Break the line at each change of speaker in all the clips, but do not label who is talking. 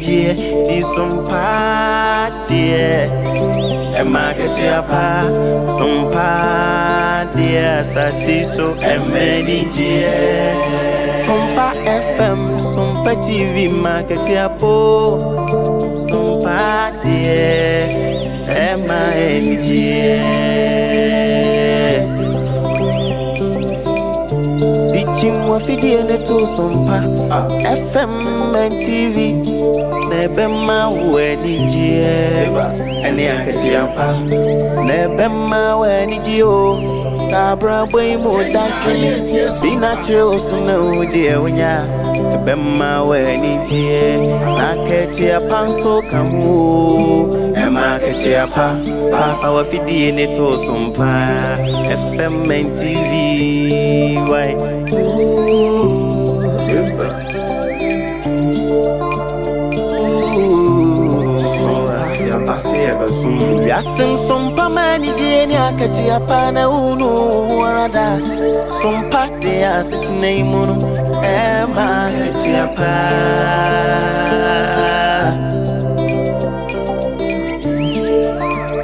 anigyeɛ Ti sompa deɛ Ɛma akatua pa Sompa deɛ Asase so ɛma anigyeɛ Sompa FM, Sompa TV ma akatua po Sompa deɛ Ɛma anigyeɛ Dikyim wafidie ne to Sompa FM and TV na ɛbɛma wo anigyeɛ ɛne akatua pa na ɛbɛma wo anigyeɛ o saa abrabɔ yi mu dadwene si na kyerɛ wo so na wo deɛ wonya ɛbɛma wo anigyeɛ na akatua pa nso ka ho o ɛma akatua pa pa fa wafidie ne to Sompa FM and TV why. Ooh. Wiase nsompa ma anigyeɛ ne akatua pa na wonu wo ho ara da sompa de asetena yi mu no ɛma akatua pa.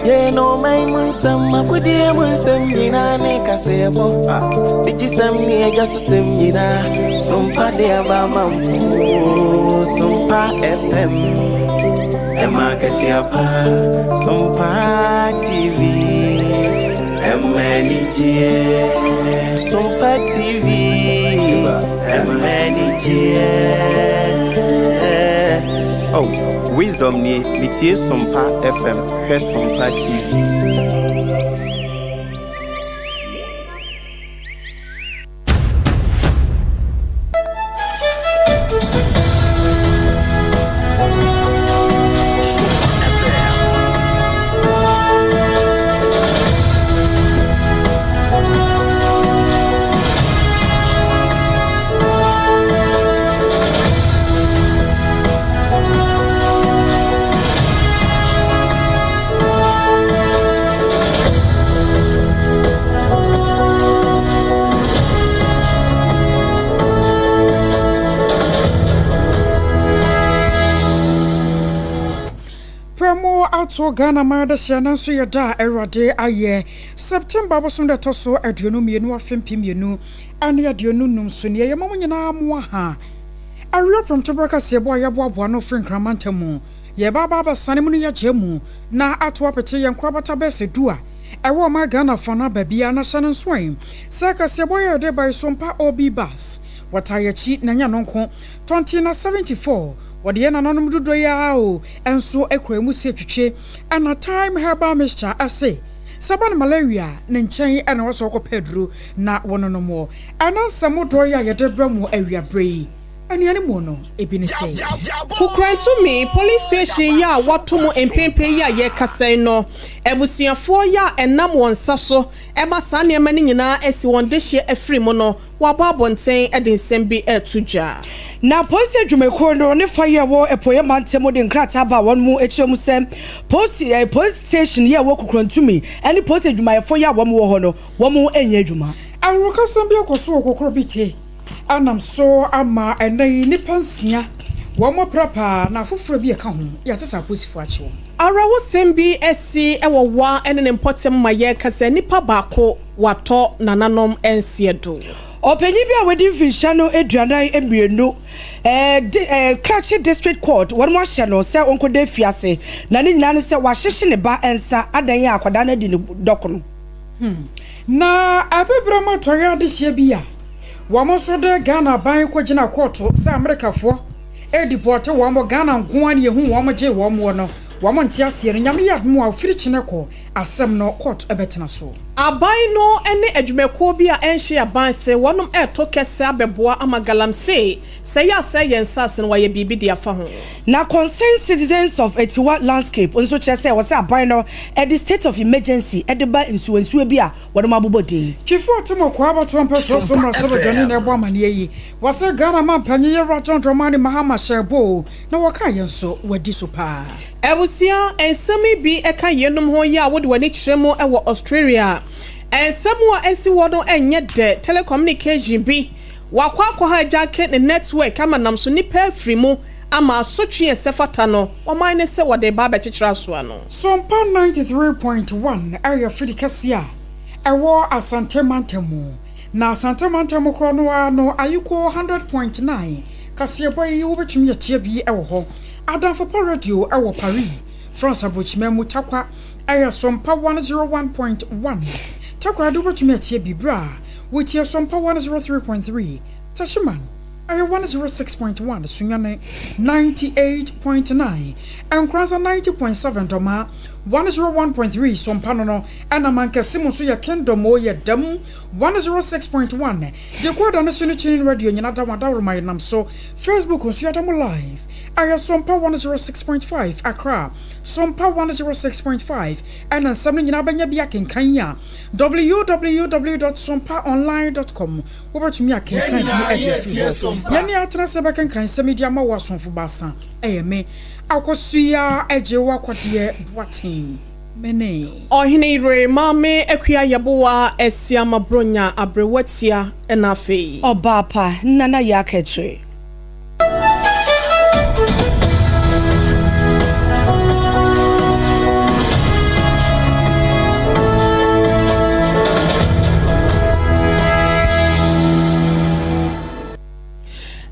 Yɛn ɔman mu nsɛm akodie mu nsɛm nyinaa ne kaseɛbɔ digyisɛm ne agya so sɛm nyinaa sompa de aba ma mo Sompa FM ɛma akatua pa Sompa TV ɛma anigyeɛ Sompa TV ɛma anigyeɛ. Oh, Wisdom nie, metie Sompa FM, hwɛ Sompa TV.
Prɛmo ato Ghana man adehyeɛ nanso yɛ da a Awurade ayɛ. September bosom da ɛtɔ so 22 afe 2025 so nie. Yɛma mo nyinaa mo aha. Aweɛ prɛmtoberɛ kaseɛbɔ a yɛaboaboa ano firi Nkran mantam mu. Yɛreba aba abɛsane mu no yɛagyaa mu na ato apete yɛn nkorabata bɛyɛ sɛ du a ɛwɔ ɔman Ghana fa no aba biara na hyɛ no nso ɛ sɛ kaseɛbɔ yi a yɛde ba yi so mpa OB bus wɔtaa yɛn akyi na ɛnyɛ ɛno nko tɔnte na 74 wɔde yɛn nananom dodoɔ yi ara o nso kura mu sɛ twitwe ɛna Thyme Herbal Mixture ɛse sɛ ɛba no malaria a ne nkyɛn na ɛwɔ sɛ wɔkɔpɛ aduro na wɔnonom wɔ ɛna nsɛm dɔ yi a yɛde brɛ mo awiaberɛ yi anuane mu no ebi ne sɛ.
Kukurantumi Police Station yi a wɔato mu mpenpen yi a yɛrekasa yi no, abusuafoɔ yi a ɛnam wɔn nsa so ma saa nneɛma no nyinaa asi wɔn dehyeɛ afiri mu no, wɔabɔ abɔnten de nsɛm bi reto dwa.
Na Polisi adwumakuo no ne fa yi a ɛwɔ Apueɛ mantam mu de nkrataa baa wɔn mu kyerɛ mu sɛ polisi eh, police station yi a ɛwɔ Kukurantumi ne polisi adwumayɛfoɔ yi a wɔn wɔ hɔ no wɔn nyɛ adwuma.
Awerɛkɔsɛm bi akɔ so wɔ Kokrobite anam so ama ɛnnɛ yi nnipa nsia wɔn apira paa na afoforɔ bi a ɛka ho yɛate sɛ apolisifoɔ akye wɔn.
Awerɛhosɛm bi asi wɔ Wa ne ne mpɔtam ma yɛreka sɛ nipa baako watɔ nananom nseɛ do.
Ɔpanyin bi a wadi mfinhyia no 42 de Krachi District Court wɔn ahyɛ no sɛ ɔnkɔda afiase na ne nyinaa ne sɛ wahyehye ne ba nsa adan a akwadaa no adi ne dɔkono.
Na Abibirem Atɔeɛ adehyeɛ bi a wɔn nso de Ghana aban kɔgyina kɔɔto sɛ Amerikafoɔ redipɔɔte wɔn, Ghana nko ara na yɛhu wɔn gyee wɔn wɔ no, wɔn nte aseɛ no, Nyame yɛ adom a ɔfiri kyene kɔ asɛm no kɔɔto bɛtena so.
Aban no ne adwumakuo bi a ɛnhye aban se wɔnom reto kɛsɛ abɛboa ama galamsey sɛe a asɛe yɛn nsaase no wɔayɛ biribi de afa ho.
Na Concerned Citizens of Atiwa Landscape nso kyerɛ sɛ ɛwɔ sɛ aban no de state of emergency de ba nsuwansuwa bi a wɔnom abobɔ din.
Chief Otim Okoa abatoɔ mpɛsoa so mmarahyɛbadwani na ɛbɔ amaneɛ yi. Wɔse Ghana manpanyin Yɛwura John Dramani Mahama hyɛɛ bɔ o, na wɔkaa yɛn nso wadi so paa.
Abusua nsɛm yi bi ka yeinom ho yɛ a wode w'ani kyerɛ mu wɔ Australia. Nsɛm a asi hɔ no nyɛ dɛ, telecommunication bi wakɔ akɔ hijack ne network ama nam so nnipa afiri mu. ama asotwe a ɛsɛ fata no ɔman no sɛ wɔde reba abɛkyekyere asoa no.
Sompa 93.1 yɛ afidi kɛseɛ a ɛwɔ Asante mantam mu. Na Asante mantam mu korɔ no ara no Ayiko 100.9 kaseɛbɔ yi wobɛtumi atie bi wɔ hɔ. Adamfo Pa Radio wɔ Paris, France aburokyiman mu Tarkwa ɛyɛ Sompa 101.1 Takoradi wobɛtumi atie bi berɛ a wotie Sompa 103.3 Techiman ɛyɛ 106.1 Sunyani 98.9 Nkoranza 90.7 Dɔmaa 101.3 Sompa no no ɛna Mankɛse mu nso yɛ Kingdom o yɛ dam 106.1 Decoder no so ne TuneIn Radio nyina da wɔn adaworoma yɛnam so Facebook nso yɛda mo live ɛyɛ Sompa 106.5 Accra Sompa 106.5 ɛna nsɛm no nyinaa bɛnya bi akenkan a www.sompaonline.com wobɛtumi akenkan bi ɛde afiri hɔ. Yɛne atena sɛ bɛkenkan nsɛm di ama wɔ asomfo baasa ɛyɛ me Akɔsoa agye wɔ akɔdeɛ Boaten mene.
Ɔhene yere Maame Akua Yeboah Asiama Bronya Aberewa Tia ɛna afei.
Ɔbaa pa Nana Yaa Kɛkyerɛ.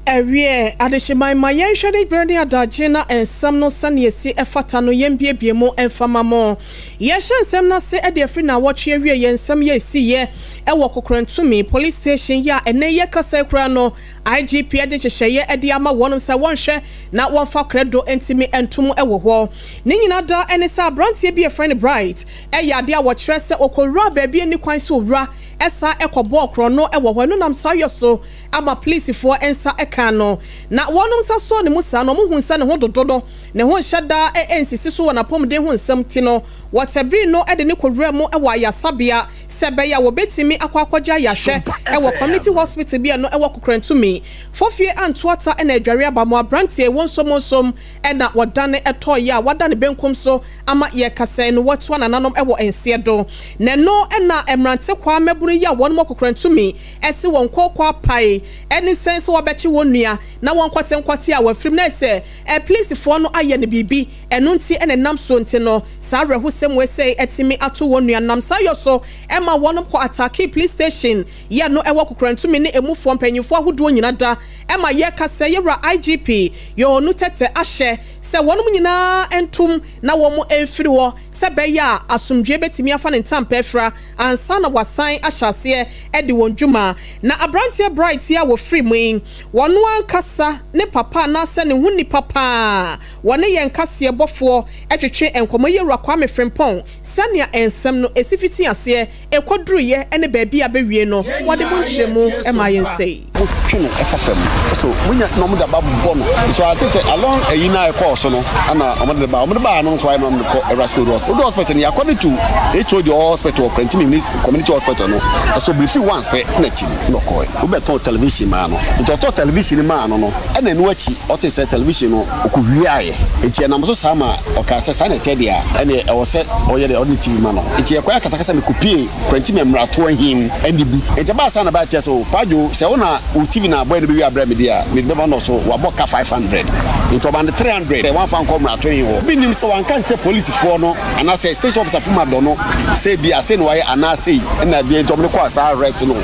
Ɛwiɛ, adehyeman ma yɛnhwɛ ne berɛ ne adagye na nsɛm no sɛnea esi ɛfata no yɛmbiebie mu mfama mo. Yɛhyɛ nsɛm no ase de afiri na awɔtwe awie yɛn nsɛm yɛ esiyɛ ɛwɔ Kokorantumi Police Station yi a ɛnɛ yɛ kasa kura no IGP de nhyehyɛeɛ de ama wɔn sɛ wɔnhwɛ na wɔmfa krɛdo ntumi ntom wɔ hɔ. Ne nyinaa da ne sɛ aberanteɛ bi a yɛfrɛ no Bright ɛyɛ adeɛ a wɔkyerɛ sɛ ɔkɔwura baabi ani kwan sɛ owura ɛsa ɛkɔbɔɔ korɔno wɔ hɔ. Ɛno nam saa yɛ so ama polisifoɔ nsa ɛka no na wɔn nsa sɔ ne mu saa na wɔn hu nsa ne ho dodo no ne ho nhyɛ daa nsisi so wɔ n'apɔmuden ho nsɛm ti no wɔtɛbiri no de ne kɔwura mu wɔ ayasabea sɛ ɛbɛyɛ a wɔbɛtumi akɔ akɔgye ayahwɛ ɛwɔ community hospital bi a no ɛwɔ Kokorantumi. Fofie antoata ɛna adware aba mu aberanteɛ wɔn nsom nsom ɛna wɔdane ɛtɔɔyɛ a wada ne benkum so ama yɛkasa no wɔtoa nananom ɛwɔ nseɛ do na ɛno ɛna mmerante kwa mmɛbunu yi a wɔn mo Kokorantumi ɛsi wɔn kɔkɔ apae ɛne nsɛn sɛ wɔbɛkye wɔn nua na wɔn nkɔte nkɔte a wɔafirim na ɛsɛ ɛpolisifoɔ no ayɛ no biribi. Ɛno nti ɛna nam so nti no saa awerɛhosɛm wɔ sɛ ɛtumi ato wɔn nua nam saa yɔ so ɛma wɔn kɔ attack police station yɛ no ɛwɔ Kokorantumi ne emufoɔ mpanyinfoɔ ahodoɔ nyina da ɛma yɛkasa yɛwura IGP Yohuno Tetteh ahyɛ sɛ wɔn nyinaa ntom na wɔn mfiri hɔ sɛ bɛyɛ a asomdwe bɛtumi afa ne ntampɛ fra ansa na wasan ahyɛ aseɛ ɛde wɔn dwuma. Na aberanteɛ Bright yi a wɔfiri mu yi, wɔn ankasa ne papa anaasɛ ne ho nipa paa wɔne yɛn kaseɛ bɔfoɔ ɛtwetwe nkɔmɔ, yɛwura Kwame Frimpɔn, sɛnea nsɛm no esi fiti aseɛ ɛkɔduruyɛ ne baabi a bɛwie no, wɔde mu nkyerɛmu ɛma yɛn sɛi.
Wotwe no ɛfa fam so munya na ɔmo de aba bɔ no so. I think sɛ along ɛyi na ɛkɔɔ so no ɛna ɔmo de ba, ɔmo de ba ano nso ayɛ na ɔmo de kɔ ɛwura school hospital. Odu hospital no, according to HOD ɔwɔ hospital wɔ Krantimi Community Hospital no, ɛso briefly once pɛ na akyi no na ɔkɔɛ wobɛtɔn television maa no. Nti ɔtɔ television maa no no ɛna ɛno akyi ɔte sɛ television no ɔkɔ wiaeɛ. Nti ɛnam so saa ma ɔkaa sɛ saa na ɛkyɛ deɛ a ɛne ɛwɔ sɛ ɔyɛ deɛ ɔde ne TV ma no. Nti yɛkɔyɛ kasakasa mekɔpie Krantimi mmarato ahim ɛne bi. Nti ɛbaa saa na baa kyerɛ sɛ o Kwadwo sɛ wo na wo TV na abɔɛ no bɛwi abrɛ me deɛ a mede bɛma no so wabɔ ka 500 nti ɔma no 300 ɛ wamfa nkɔ mmarato he hɔ. Bi nim sɛ wanka nkyerɛ polisifoɔ no anaasɛ station officer fo ma dɔ no sɛ bi a sei na wayɛ anaasei ɛna deɛ nti ɔmo de kɔ saa arrest no.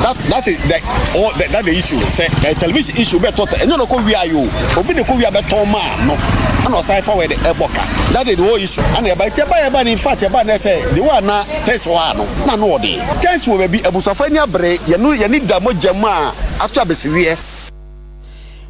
That is the all the, that the issue sɛ television issue bɛtɔ ɛnyɛ no kɔ wia yi o, obi de kɔ wia bɛtɔn maa no ɛna ɔsan fa wɛ de ɛbɔ ka. That is the whole issue. Ɛna ɛba nti ɛba yɛba ne in fact ɛba ne sɛ the way na test wɔ ha no na no ɔde test wɔ baabi abusuafo ani abere yɛno yɛne da mogya mu a ato abɛsiwiɛ.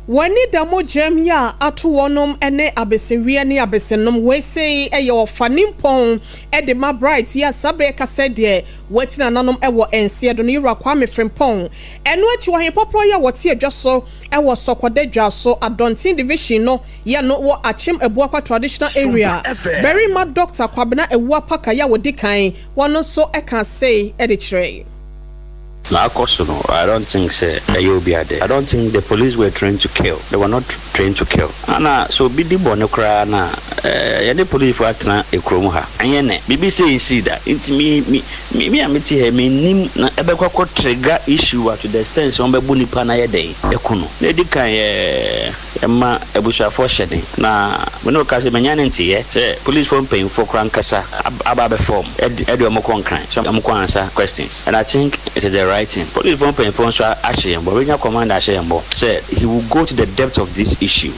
Wɔne da mogyam yi a ato wɔnom ne abɛsɛwiɛ ne abɛsɛnom wɔesei ɛyɛ ɔfa nimpɔn ɛde ma Bright yi a saa berɛ kasa deɛ wɔati nananom ɛwɔ nseɛ do no, yɛwura Kwame Frimpɔn. Ɛno akyi ɔhen pɔporɔ yi a wɔte adwa so ɛwɔ Sɔkɔda dwa so Adɔnten Division no yɛ no wɔ Akyem Abuakwa Traditional Area, barima Dr Kwabena Awua Paka yi a wɔdi kan wɔn nso ɛka sei ɛde kyerɛ.
Na akɔ so no, I don't think sɛ ɛyɛ obi ade. I don't think the police were trained to kill, they were not trained to kill. Ana sɛ obi di bɔne koraa no a, eh, yɛne polisifo atena kurom ha, ɛnyɛ nnɛ. Biribi sei nsii da. Nti me, me, me, me a mete ha yi, mennim na ɛbɛkɔ akɔ trigger issue a to the extent sɛ wɔbɛbo nipa no ayɛ dɛn, aku no. Na edi kan yɛ. Ɛma abusuafoɔ hyɛ den. Na me ne wo ka sɛ manya ne nteeɛ sɛ policefoɔ mpanyinfoɔ koraa ankasa aba abɛfa wɔn de wɔn kɔ Nkran sɛ wɔn kɔ ansa questions and I think it is the right thing. Policefoɔ mpanyinfoɔ nso ahyɛ yɛn bɔ, regional commander ahyɛ yɛn bɔ sɛ he will go to the depth of this issue.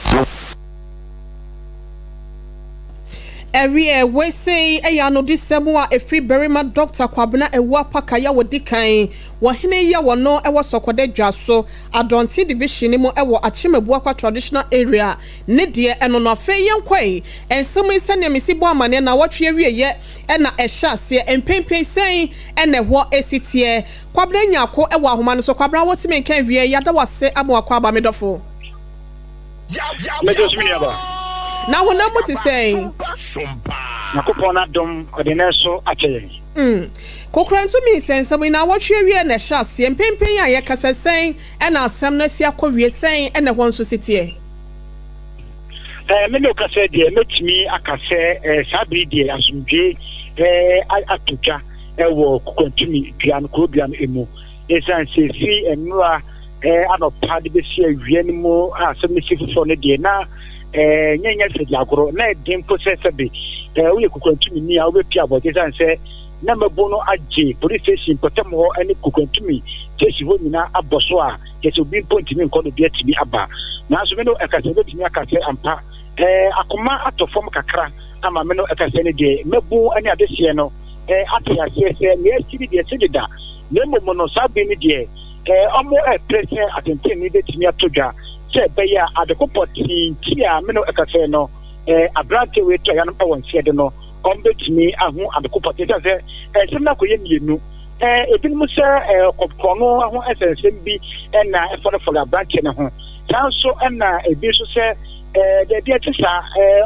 Ɛwiɛ, wei sei yɛ anodisɛm a ɛfiri barima Dɔkta Kwabena Awuah Pakaya wɔdi kan wɔ hene yi a wɔno wɔ Sɔkɔdɛ Dwaso, Adɔnten Division no mu wɔ Akyem Abuakwa Traditional Area ne deɛ ɛno no. Afei yɛnkɔ yi nsɛm yi sɛdeɛ mesi bɔ amaneɛ naawɔtwe awieɛ na ɛhyɛ aseɛ mpenpen sɛn na ɛhɔ si teɛ. Kwabena Nyarko wɔ ahoma no so. Kwabena wotumi nka awiɛ yɛada wo ase ama wakɔ aba me dɔfo.
Mɛgye so me nuaba.
Na honam mu te sɛn?
Nyankopɔn n'adom ɔde ne so akyɛ yɛn.
Mm. Kokoranto mi nsɛnsɛm yi naawɔtwe awie na ɛhyɛ aseɛ. Mpenpen a yɛkasa sɛn na asɛm no asi akɔ wie sɛn na ɛhɔ nso si teɛ?
Eh, me ne wo kasa deɛ mɛtumi aka sɛ eh, saa bere deɛ asomdwe eh, ato dwa wɔ Kokorantumi dua no kuro dua no mu. Ɛsiane sɛ ɛfiri nnora anɔpa de bɛsi awia no mu a asɛm no si foforɔ no deɛ na nyɛ nyɛ sɛ de agorɔ na ɛden mpo sɛ sɛbe woyɛ kukurantumini a wobɛpia abɔgye ɛsiane sɛ na mmabun no agye police station mpɔtam hɔ ne kukurantumi station hɔ nyinaa abɔ so a kyɛ sɛ obi mpo ntumi nkɔ no obi atumi aba. Nanso me no ɛka sɛ wobɛtumi aka sɛ ampa akoma atɔ fam kakra ama me no ɛka sɛ ne deɛ mmabun ne adehyeɛ no ate aseɛ sɛ nea asi ne deɛ ɛsi deda, na mmom no saa bere no deɛ wɔrepere sɛ atɛntrenee betumi ato dwa sɛ ɛbɛyɛ a ade ko pɔtee nti a me no ɛka sɛ no aberante wei tɔ yanom wɔ nseɛ do no wɔbetumi ahu ade ko pɔtee sɛ sɛ nsɛm no akɔyɛ mmienu ebinom sɛ korɔno ho nsɛnsɛm bi na ɛfɔlefɔle aberanteɛ no ho saa nso na ebi nso sɛ daabi ɛte saa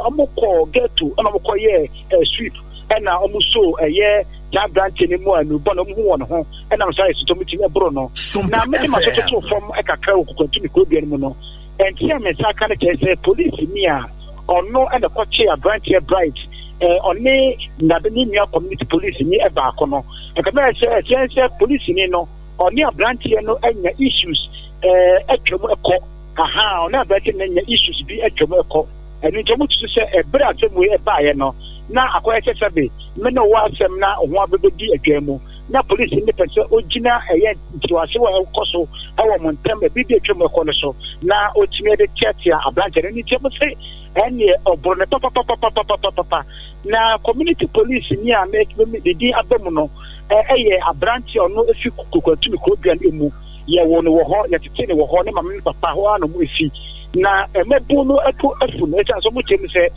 wɔkɔ ghetto na wɔkɔyɛ sweep ɛna wɔn so ɛyɛ saa aberanteɛ no mu a nnurubɔ na wɔn hu wɔn ho ɛnam saa esutɔ mu tumi ɛboro no. Na mede ma so toto fam kakra wɔ Kukuantumi kurodua no mu no, ɛnti a me nsa aka no kyerɛ sɛ polisini a ɔno ɛna kɔkye aberanteɛ Bright ɔne nade ne nua community polisini ɛbaako no, ɛka mɛ sɛ ɛkyɛn sɛ polisini no ɔne aberanteɛ no anya issues ɛtwa mu ɛkɔ aha ɔne aberanteɛ no anya issues bi atwa mu ɛkɔ. Ɛno nti wɔsusu sɛ ɛberɛ a asɛm wei baeɛ no, na akɔyɛ sɛ sɛbe me ne wo asɛm na ho abɛbɛdi adwaa mu. Na polisini no pɛ sɛ ɔgyina ɛyɛ nkyerɛwase a ɛkɔ so wɔ mo ntam ɛberɛ bi a atwam kɔ no so na ɔtumi de teatea aberanteɛ no. Ɛno nti wɔse ɛnneɛ ɔboro no papapapapapapapa. Na community police ni a ne din aba mu no yɛ aberanteɛ a ɔno fi Kokwatumi kurodua no mu. Yɛwoo no wɔ hɔ, yɛtetee no wɔ hɔ, ne maame ne papa hɔ ara na wɔfi. Na mmabun no po afu no esiane sɛ wɔkyerɛ mu sɛ,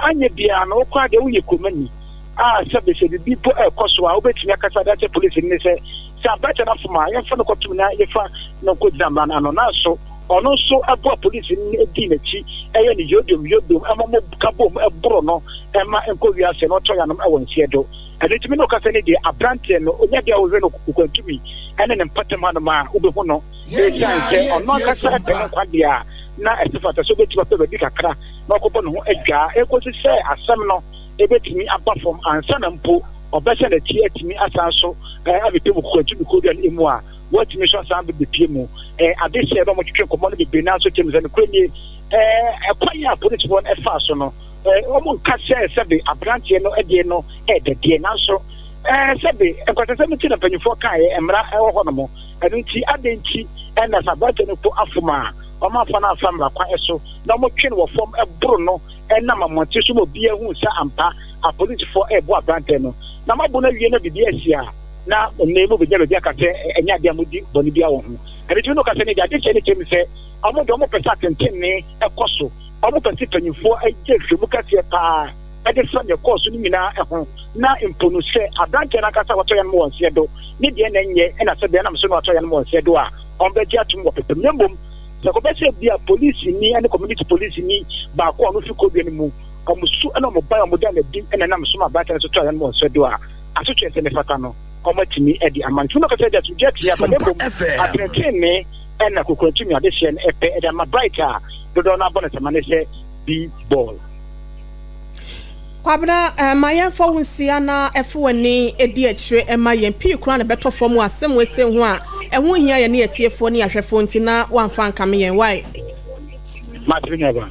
anyɛ biara no, wo koraa deɛ woyɛ kuromani a sɛbe sɛ biribi mpo rekɔ so a wobɛtumi akasa de akyerɛ polisini no sɛ, sɛ aberanteɛ no afom a, yɛmfa no kɔtom na yɛfa no nkɔgyina mmara no ano. Nanso ɔno nso boa polisini no dii n'akyi yɛ no yodom yodom ma wɔka bom boro no ma nkɔ wiase na ɔtɔ yanom wɔ nseɛ do. Ɛno nti me ne wo kasa ni deɛ, aberanteɛ no, ɔnya deɛ a wohwɛ no kokwantumi ne ne mpɔtam hanom a, wobɛhu no. Esiane sɛ ɔno ankasa pɛ ne nkwa deɛ a, na ɛsɛ fata sɛ obetumi apɛ baabi kakra na wakɔbɔ ne ho adwaa ekosi sɛ asɛm no betumi aba fam ansa na mpo ɔbɛsan n'akyi atumi asan so abepue mu kokoantu ne kɔdua no mu a watumi nso asan abebepue mu. Adehyeɛ na wɔtwetwe nkɔmmɔ no bebree naa nso kyerɛ mu sɛ nokorɛ nie, ɛkwan a polisifoɔ no faa so no, wɔnka sɛ sɛbe aberanteɛ no deɛ no ɛɛdɛ deɛ, nanso sɛbe nkwaseasɛm nti na mpanyinfoɔ kaeɛ, mmara wɔ hɔnom. Ɛno nti, adɛn nti na sɛ aberanteɛ no mpo afom a, wɔamfa no amfa mmara kwan so na wɔtwe no wɔ fam boro no nam mmɔnten so ma obiara hu sɛ ampa apolisifoɔ rebo aberanteɛ no? Na moabo no awie na biribi asi a, na nnɛ yi mobɛgyina baabi aka sɛ ɛnyɛ adeɛ a modi bɔne biara wɔ ho. Ɛno nti, me ne wo kasa nnɛ deɛ, adekyɛ no kyerɛ me sɛ wɔn deɛ wɔpɛ sɛ atɛntenenee kɔ so. Wɔpɛ sɛ mpanimfoɔ yɛ nhwehwɛmu kɛseɛ paa de fa nea ɛkɔɔ so no nyinaa ho, na mpo no sɛ aberanteɛ no ankasa a watɔ yɛn wɔ nseɛ do ne deɛ na ɛnyɛ na sɛ deɛ ɛnam so na watɔ yɛn wɔ nseɛ do a, wɔbɛgye atom wɔ pɛpɛm. Na mmom sɛ ɛkɔba sɛ ebia polisini ne community polisini baako a ɔno fi kodua no mu, wɔn su ne wɔn ban a wɔda no adi na ɛnam so ma aberanteɛ no nso tɔ yɛn wɔ nseɛ do a, asotwe a ɛsɛ ne fata no. wɔatumi de ama. Nti wobɛka sɛ de asomdwoe atumi aba na mmom atɛntrenee na kokorantumi adehyeɛ no pɛ de ama Bright a dodoɔ no abɔ no tama ne sɛ B-ball.
Kwabena, ma yɛmfa wo nsia na fa w'ani di akyire ma yɛn. Pii koraa na ɛbɛtɔ fam wɔ asɛm wei sei ho a ɛho nhia yɛne atiefoɔ ne ahwɛfoɔ nti na woamfa ankame yɛn. Wai?
Mate me nuabaa.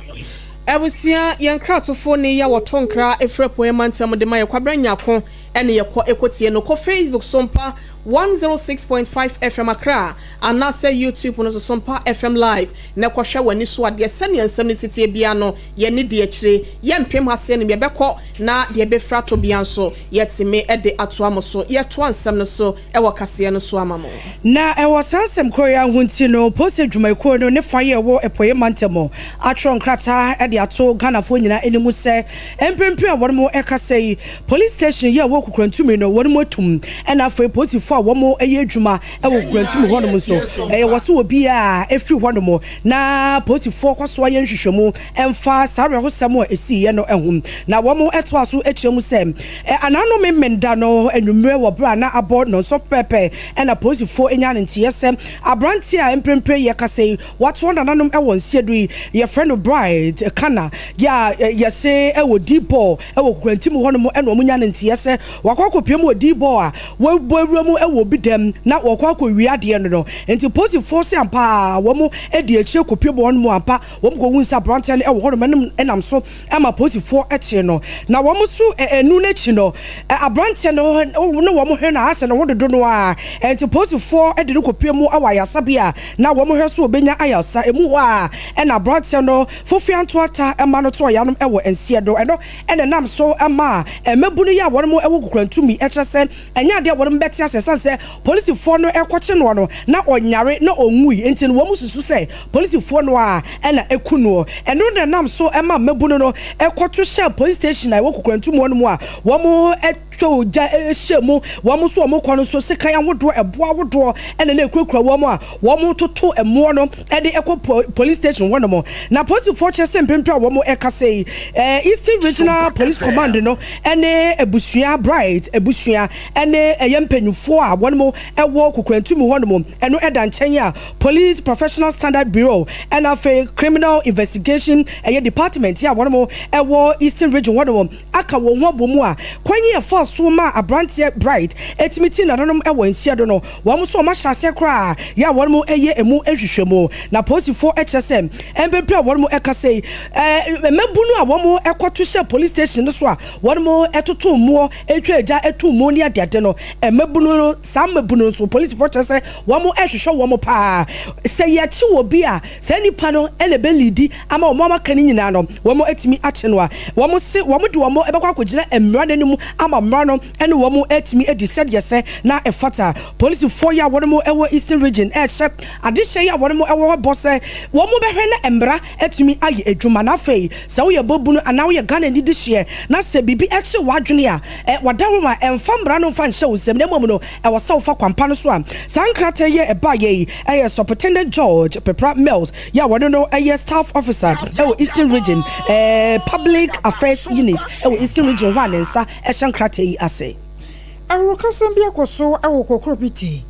Abusua, yɛn nkratofoɔ ni yi a wɔto nkra firi Apueɛ Mantam de ma yɛn, Kwabena Nyarko ne yɛkɔ kɔtie no. Kɔ Facebook Sompa 106.5 FM Accra anaasɛ YouTube no so Sompa FM Live na kɔhwɛ w'ani so adeɛ sɛdeɛ nsɛm no si teɛ biara no yɛne di akyire. Yɛmpem ha sɛ anim yɛbɛkɔ na deɛ ɛbɛfiri atɔ biara nso yɛatumi de atoa mo so. Yɛtoa nsɛm no so wɔ kaseɛ no so ama mo.
Na ɛwɔ saa nsɛm korɔ yi ara ho nti no, Polisi adwumayɛkuo no ne fa yi a ɛwɔ Apueɛ Mantam atwerɛ nkrataa de ato Ghanafoɔ nyinaa anim sɛ mprempren a wɔn rekasa yi, Police station yi a ɛwɔ Kukurantumi no wɔn atum ɛna afei polisifoɔ a wɔn yɛ adwuma wɔ Kukurantumi hɔnom nso ɛyɛ wɔ so obiara ɛfiri hɔnom na polisifoɔ kɔ so ayɛ nhwehwɛmu ɛmfa saa awerɛhosɛm a ɛsiiɛ no ho. Na wɔn ɛtoa so kyerɛ mu sɛ anano Memenda no anwummerɛ wɔ berɛ a na abɔ nnɔnson pɛpɛɛpɛ ɛna polisifoɔ nyaa ne nteɛ sɛ aberanteɛ a mprempren yɛkasa yi Wɔatoa nananom wɔ nseɛ do yi, yɛfrɛ no Bright Kana yɛ a yɛse wɔ D-ball wɔ Kukuranti mu hɔnom na wɔn nya no nteɛ sɛ wakɔ akɔpue mu wɔ D-ball a wɔabɔ awura mu wɔ obi dɛm na wɔkɔ akɔwia adeɛ no no. Nti polisifoɔ se ampa ara wɔn di akyire kɔpue mu hɔnom ampa wɔn kɔhuu sɛ aberanteɛ no wɔ hɔnom ɛno nam so ma polisifoɔ kyee no. Na wɔn nso ɛno no akyi no aberanteɛ no ne wɔn hwɛ no asɛ ne ho dodo no ara nti polisifoɔ de no kɔpue mu wɔ ayaresabea Na wɔn hwɛ so obenya ayarsa. Emu hɔ ara na aberanteɛ no fofua ntoata ma no too yanom wɔ nseɛ do. Ɛno na ɛnam so maa mmabunu yi a wɔn wɔ kukurantumi kyerɛ sɛ ɛnyɛ adeɛ a wɔn bɛte ase ɛsiane sɛ polisifoɔ no rekɔkye noɔ no na ɔnyare na ɔnwui nti no wɔn susu sɛ polisifoɔ no ara na aku noɔ. Ɛno na ɛnam so ma mmabunu no kɔto hyɛɛ police station a ɛwɔ kukurantumu hɔ no mu a wɔn twa ogya hyɛ mu. Wɔn nso wɔn kɔ no nso sekan ahodoɔ, ɛboɔ ahodoɔ ɛna na ekurakura wɔn a wɔtoto mmoɔ no de kɔ police station hɔnom. Na polisifoɔ kyerɛ sɛ mprempren a wɔn ɛkasa yi, Eastern Regional Police Command no ɛne abusua Bright abusua ɛne ɛyɛ mpanyinfoɔ a wɔn ɛwɔ Kukurantu mu hɔnom ɛno ɛda nkyɛn a Police Professional Standard Bureau ɛna afei Criminal Investigation ɛyɛ department a wɔn ɛwɔ Eastern Region hɔnom aka wɔn ho abɔ mu a, kwan yi a ɛfaa so maa aberanteɛ Bright tumi tii nananom wɔ nsia do no, wɔn nso wɔahyɛ aseɛ koraa yɛ a wɔn yɛ emu nhwehwɛmu. Na polisifoɔ kyerɛ sɛ mprempren a wɔn rekasa yi, mmabunu a wɔn kɔto hyɛɛ police station no so a wɔn toto mmoɔ, twa gya to mu ne adeade no, mmabunu no, saa mmabunu no nso polisifoɔ kyerɛ sɛ wɔn rehwehwɛ wɔn paa. Sɛ yɛkye obi a, saa nipa no na ɛbɛliidi ama wɔn a wɔaka no nyinaa no, wɔatumi akye no a, wɔse wɔde wɔn bɛkɔ akɔgyina mmara no anim ama mmara no ne wɔn atumi adi sɛdeɛ ɛsɛ na ɛfata. Polisifoɔ yi a wɔn wɔ Eastern Region rehyɛ adehyɛ yi a wɔn wɔ hɔ bɔ sɛ wɔbɛhwɛ na mmara atumi ayɛ adwuma. Na afei sɛ woyɛ bɔbunu anaa woyɛ Ghanani dehyeɛ na sɛ biribi kye w'adwene a, w'adaworoma mfa mmara no mfa nhyɛ wo nsam na mmom no ɛwɔ sɛ wofa kwampa no so a saa nkrataa yi a ɛbaeɛ yi yɛ Superintendent George Pepra Mills yi a wɔne no yɛ Staff Officer wɔ Eastern Region Public Affairs Unit wɔ Eastern Region hɔ a ne nsa hyɛ nkrataa yi ase.
Awurukasɛm bi akɔ so wɔ Kokrobite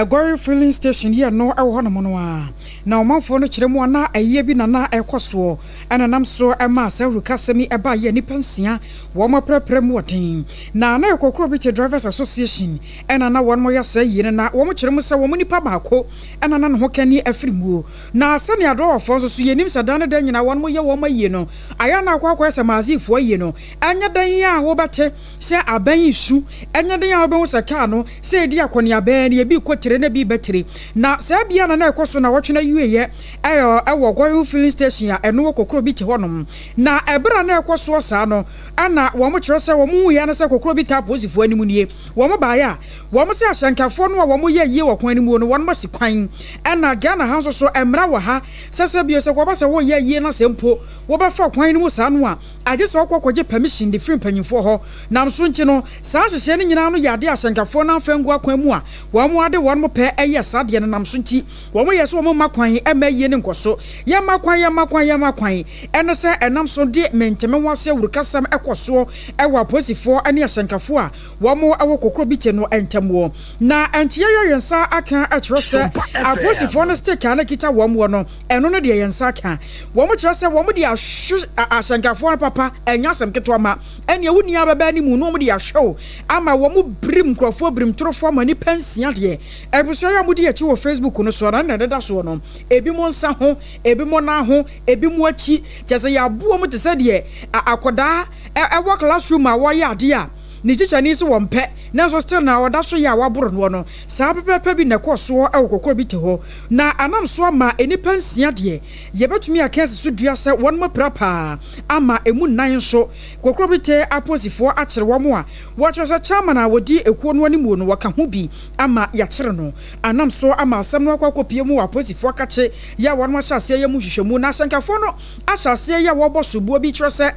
Goil Filling Station yi a ɛno wɔ hɔnom no ara, na ɔmanfoɔ no kyerɛ mu a na ayie bi na na ɛrekɔ soɔ na ɛnam so maa saa awurukasɛm yi baeɛ a nnipa nsia wɔn aprɛprɛ mu wɔ den. Na na ɛyɛ Kokrobite Drivers Association na na wɔn yɛ saa ayie no na wɔn kyerɛ mu sɛ wɔn nipa baako na na ne ho kani afiri muo. Na sɛnea adrɔwafoɔ nso so yɛnim sɛ da ne da nyinaa wɔn yɛ wɔn ayie no ayɛ a na akɔ akɔyɛ sɛ Maazifoɔ ayie no ɛnyɛ dɛn a wobɛte sɛ abɛn resu, ɛnyɛ dɛn a wobɛhu sɛ kaa no sɛ ɛredi akɔneaba ni, ebi rekɔ tire na ebi reba tire. Na saa bea na na ɛkɔ so nnawɔtwe no awieeɛ ɛwɔ Goil Filling Station a ɛno wɔ Kokrobite hɔnom. Na ɛberɛ a na ɛrekɔ soɔ saa no, ɛna wɔn kyerɛ sɛ wɔn huiɛ ara ne sɛ Kokrobite apolisifoɔ anim nie. Wɔn baeɛ a, wɔn sɛ ahyɛnkafoɔ no a wɔn yɛ ayie wɔ kwan no muo no, wɔn asi kwan. Ɛna Ghana ha nso so, mmara wɔ ha sɛ sɛ bio sɛ kɔba sɛ woreyɛ ayie na sɛ mpo wobɛfa kwan no mu saa no a, agye sɛ wokɔ kɔgye permission de firi mpanyinfoɔ hɔ. Nam so nti no, saa nhyehyɛɛ no nyinaa no yɛ adeɛ a ahyɛnkafoɔ no amfa angu akwan mu a wɔn ade. wɔn pɛ yɛ saa adeɛ no nam so nti wɔn yɛ sɛ wɔn mma kwan mma ayie no nkɔ so. Yɛmma kwan, yɛmma kwan, yɛmma kwan. Ɛne sɛ ɛnam so de mente-me-ho-ase awurukasɛm kɔ soɔ wɔ apolisifoɔ ne ahyɛnkafoɔ a wɔn wɔ Kokrobite no ntam wɔ. Na nteɛ yɛ yɛn nsa aka kyerɛ sɛ apolisifoɔ no stick a na ɛkita wɔn wɔ no, ɛno no deɛ yɛn nsa aka. Wɔn kyerɛ sɛ wɔn de ahwe ahyɛnkafoɔ no papa, ɛnyɛ asɛm ketewa ma ɛneɛ wo nua bɛba anim na wɔn de ahwɛ wo ama wɔn birim nkurɔfoɔ birim torofoɔ ama nnipa nsia deɛ. Abusua yi a modi akyi wɔ Facebook no soɔ no, ɛna ɛdeda soɔ no, ebinom nsa ho, ebinom nan ho, ebinom akyi, kyerɛ sɛ yɛaboa mu te sɛ deɛ akwadaa ɛwɔ classroom a wɔreyɛ adeɛ a ne tikyani se wɔmpɛ, nanso still na ɔda so yɛ a wɔaboro noɔ no. Saa pɛpɛɛpɛ bi na ɛkɔɔ soɔ wɔ Kokrobite hɔ, na anam so ama nnipa nsia deɛ yɛbɛtumi aka asi so dua sɛ wɔnom apira paa ama ɛmu nnan nso Kokrobite apolisifoɔ akyere wɔn a wɔkyerɛ sɛ chairman a wɔdi ekuo no animuo no wɔka ho bi ama yɛakyere no. Anam so ama asɛm no akɔ akɔpue mu wɔ apolisifoɔ akakye yɛ a wɔnom ahyɛ aseɛ yɛ mu nhwehwɛmu na ahyɛnkafoɔ no ahyɛ aseɛ yɛ a wɔrebɔ soboɔ bi kyerɛ sɛ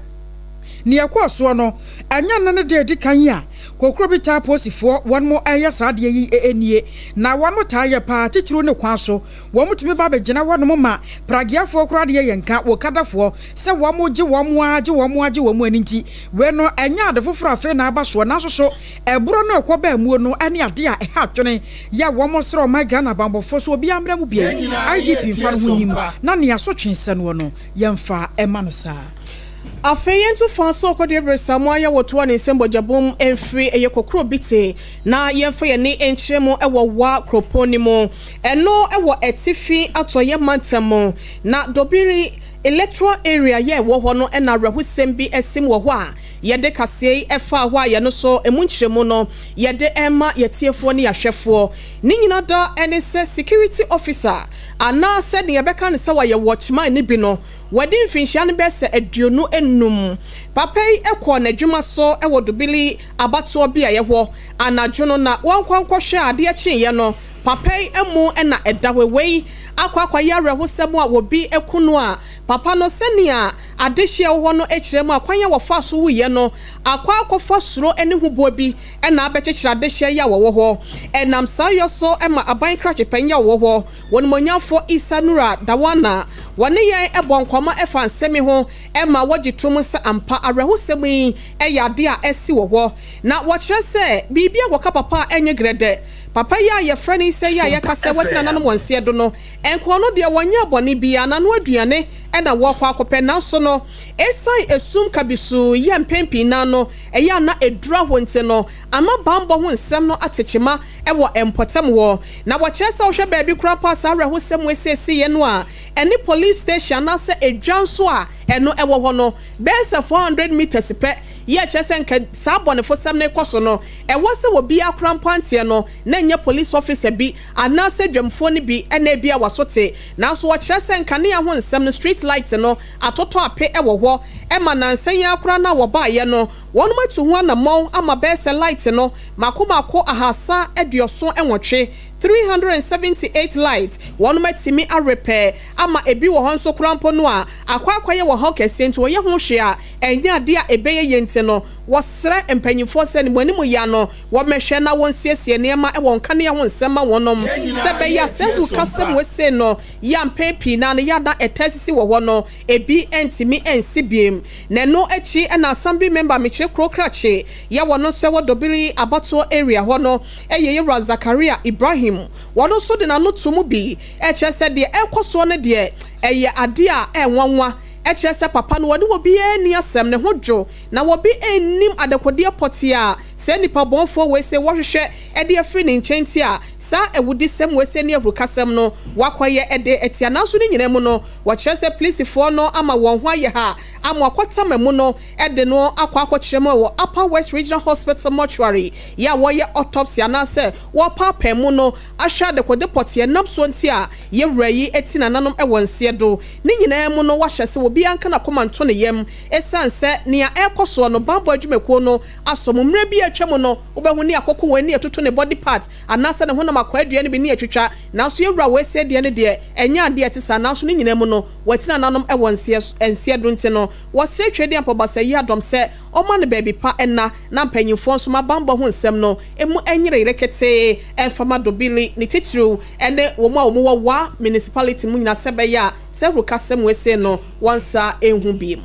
nea ɛkɔɔ soɔ no ɛnyɛ nnɛ ne da ɛdi kan yi a Kokrobite apolisifoɔ wɔnom reyɛ saa adeɛ yi nie na wɔnom taa yɛ paa titiriw ne kwan so Wɔtumi ba bɛgyina hɔnom ma prageafoɔ koraa deɛ yɛnka, wokadafoɔ, sɛ wɔgye wɔn ara gye wɔn ara gye wɔn ani nti, wei no ɛnyɛ ade foforɔ afei na aba soɔ nanso so ɛborɔ no ɛkɔ baa muo no ne adeɛ a ɛha adwene yɛ a wɔsrɛ ɔman Ghana abanbɔfoɔ sɛ obiara mmra mu biai, IGP mfa no ho nnim na nea asotwe sɛ noɔ no yɛmfa mma no saa.
Afei yɛntu fa so kɔdua Berɛsamu a yɛwɔ toa ne nsam bɔgyabom mfiri ɛyɛ Kokrobite na yɛmfa yɛn ani nkyerɛ mu wɔ Wa kuropɔn no mu. Ɛno wɔ Atifi Atɔeɛ Mantam mu. Na Dobiri Electoral Area yɛ ɛwɔ hɔ no na awerɛhosɛm bi asim wɔ hɔ a yɛde kaseɛ yi faa hɔ a yɛno nso ɛmu nkyerɛmu no yɛde rema yɛatiefoɔ ne yɛahwɛfoɔ. Ne nyina da ne sɛ security officer anaa sɛ deɛ yɛbɛka no sɛ wayɛ watchman no bi no wadi mfinhyia no bɛyɛ sɛ 25. Papa yi kɔɔ n'adwuma so wɔ Dobili abatoɔ beaeɛ hɔ anadwo no na wankɔ ankɔhwɛ a adeɛ kyeeɛ no Papa yi amu na ɛda hɔ. Wei akɔ akɔyɛ awerɛhosɛm a obi aku no a papa no sɛnea adehye a ɛwɔ hɔ no kyerɛ mu a kwan a wɔfaa so wuiɛ no akɔ akɔfa suro ne huboɔ bi na abɛkyekyere adehyeɛ yi a wɔwɔ hɔ. Ɛnam saa yɔ so ma aban krakye panyin a ɔwɔ hɔ, Onimuonyamfoɔ Issa Nura Dawana, wɔne yɛn bɔ nkɔmmɔ fa nsɛm yi ho ma wɔgye tom sɛ ampa awerɛhosɛm yi yɛ adeɛ a asi wɔ hɔ. Na wɔkyerɛ sɛ biribi a wɔka papa a ɛnyɛ grɛdɛ. Papa yi a yɛfrɛ no Issa yi a yɛka sɛ wati nananom wɔn nseɛ do no, nkoa no deɛ wɔnyɛɛ bɔne biara, n'ano aduane na wɔrekɔ akɔpɛ. Nanso no, esiane esum kabisuu yi a mpɛn pii no ara no ɛyɛ a na ɛduru hɔ nti no, ama bammɔ ho nsɛm no ate kyema wɔ mpɔtam hɔ. Na wɔkyerɛ sɛ wohwɛ baabi koraa mpo a saa awerɛhosɛm wei seesei no a, ɛne police station anaasɛ edwa nso a ɛno ɛwɔ hɔ no, bɛyɛ sɛ 400 metres pɛ. Yɛ kyerɛ sɛ nka saa abɔnefosɛm no rekɔ so no, ɛwɔ sɛ obiara koraa mpo anteɛ no, na ɛnyɛ police officer bi anaasɛ dwamfoɔ no bi na ebia waso te. Nanso wɔkyerɛ sɛ nkanea ho nsɛm no, street light no, atotɔ ape wɔ hɔ ma nnansa yi ara koraa no a wɔbaeɛ no, wɔnom atu ho anammɔn ama bɛyɛ sɛ light no mako mako 378, 378 light, wɔnom atumi arepɛ ama ebi wɔ hɔ nso koraa mpo no a akɔ akɔyɛ ɔhaw kɛseɛ nti wɔyɛ ho hwee a ɛnyɛ adeɛ a ɛbɛyɛ yie nti no, wɔsrɛ mpanimfoɔ sɛ ne mo anim yɛ ano wɔmmɛhwɛ na wɔnsiesie nneɛma wɔ nkanea ho nsɛm ma wɔnom sɛ ɛbɛyɛ a saa awurukasɛm wesei no yɛ a mpɛn pii no ara no yɛ a na ɛtaa sisi wɔ hɔ no ebi ntumi nsi biem. Na ɛno akyi na Assembly Member Mekyerɛ Kuro Krakye yɛ wɔn nso ɛwɔ Dobiri abatoɔ area hɔ no yɛ Yɛwura Zakaria Ibrahim wɔn nso de n'ano to mu bi kyerɛ sɛ deɛ ɛrekɔ soɔ no deɛ ɛyɛ adeɛ a ɛnwanwa Ɛkyerɛ sɛ papa no ɔne obiara nni asɛm, ne ho dwo, na obi nnim adekodeɛ pɔtee a saa nnipa bɔnfoɔ wei sei wɔhwehwɛ de afiri ne nkyɛn nti a saa awudisɛm wei sei ne ahurukasɛm no wakɔyɛ de atia. Nanso ne nyinaa mu no, wɔkyerɛ sɛ polisifoɔ no ama wɔn ho ayɛ ha ama wɔakɔtam amu no de no akɔ akɔkyerɛ mu wɔ Upper West Regional Hospital Mortuary yɛ a wɔreyɛ autopsy anaasɛ wɔrepaapaa mu no ahwɛ adekode pɔtee a ɛnam soɔ nti a yɛn wura yi ti nananom wɔ nseɛ do. Ne nyinaa mu no, wɔahyɛ sɛ obiara nka n'akoma nto ne yam esiane sɛ nea ɛrekɔ soɔ no, bammɔ adwumakuo no asɔ mu mmerɛ bi a atwam. atwa mu no, wobɛhu ne akoko wɔn ani atutu ne body part anaasɛ ne honam akwaadua no bi ne atwitwa. Nanso yɛn wura Wesley deɛ no deɛ, ɛnyɛ adeɛ a ɛte saa. Nanso ne nyinaa mu no, wati nananom wɔ nseɛ nseɛ do nti no, wɔsrɛ Twedeɛ Mpɔbasa yi adɔm sɛ ɔmma no baabi pa nna, na mpanyimfoɔ nso ma bammɔ ho nsɛm no mu nyereyere ketee mfa ma Dobili, ne titiriw ne wɔn a wɔwɔ Wa Municipality mu nyinaa sɛ ɛbɛyɛ a saa awurukasɛm wei no wɔnsa nhu bio.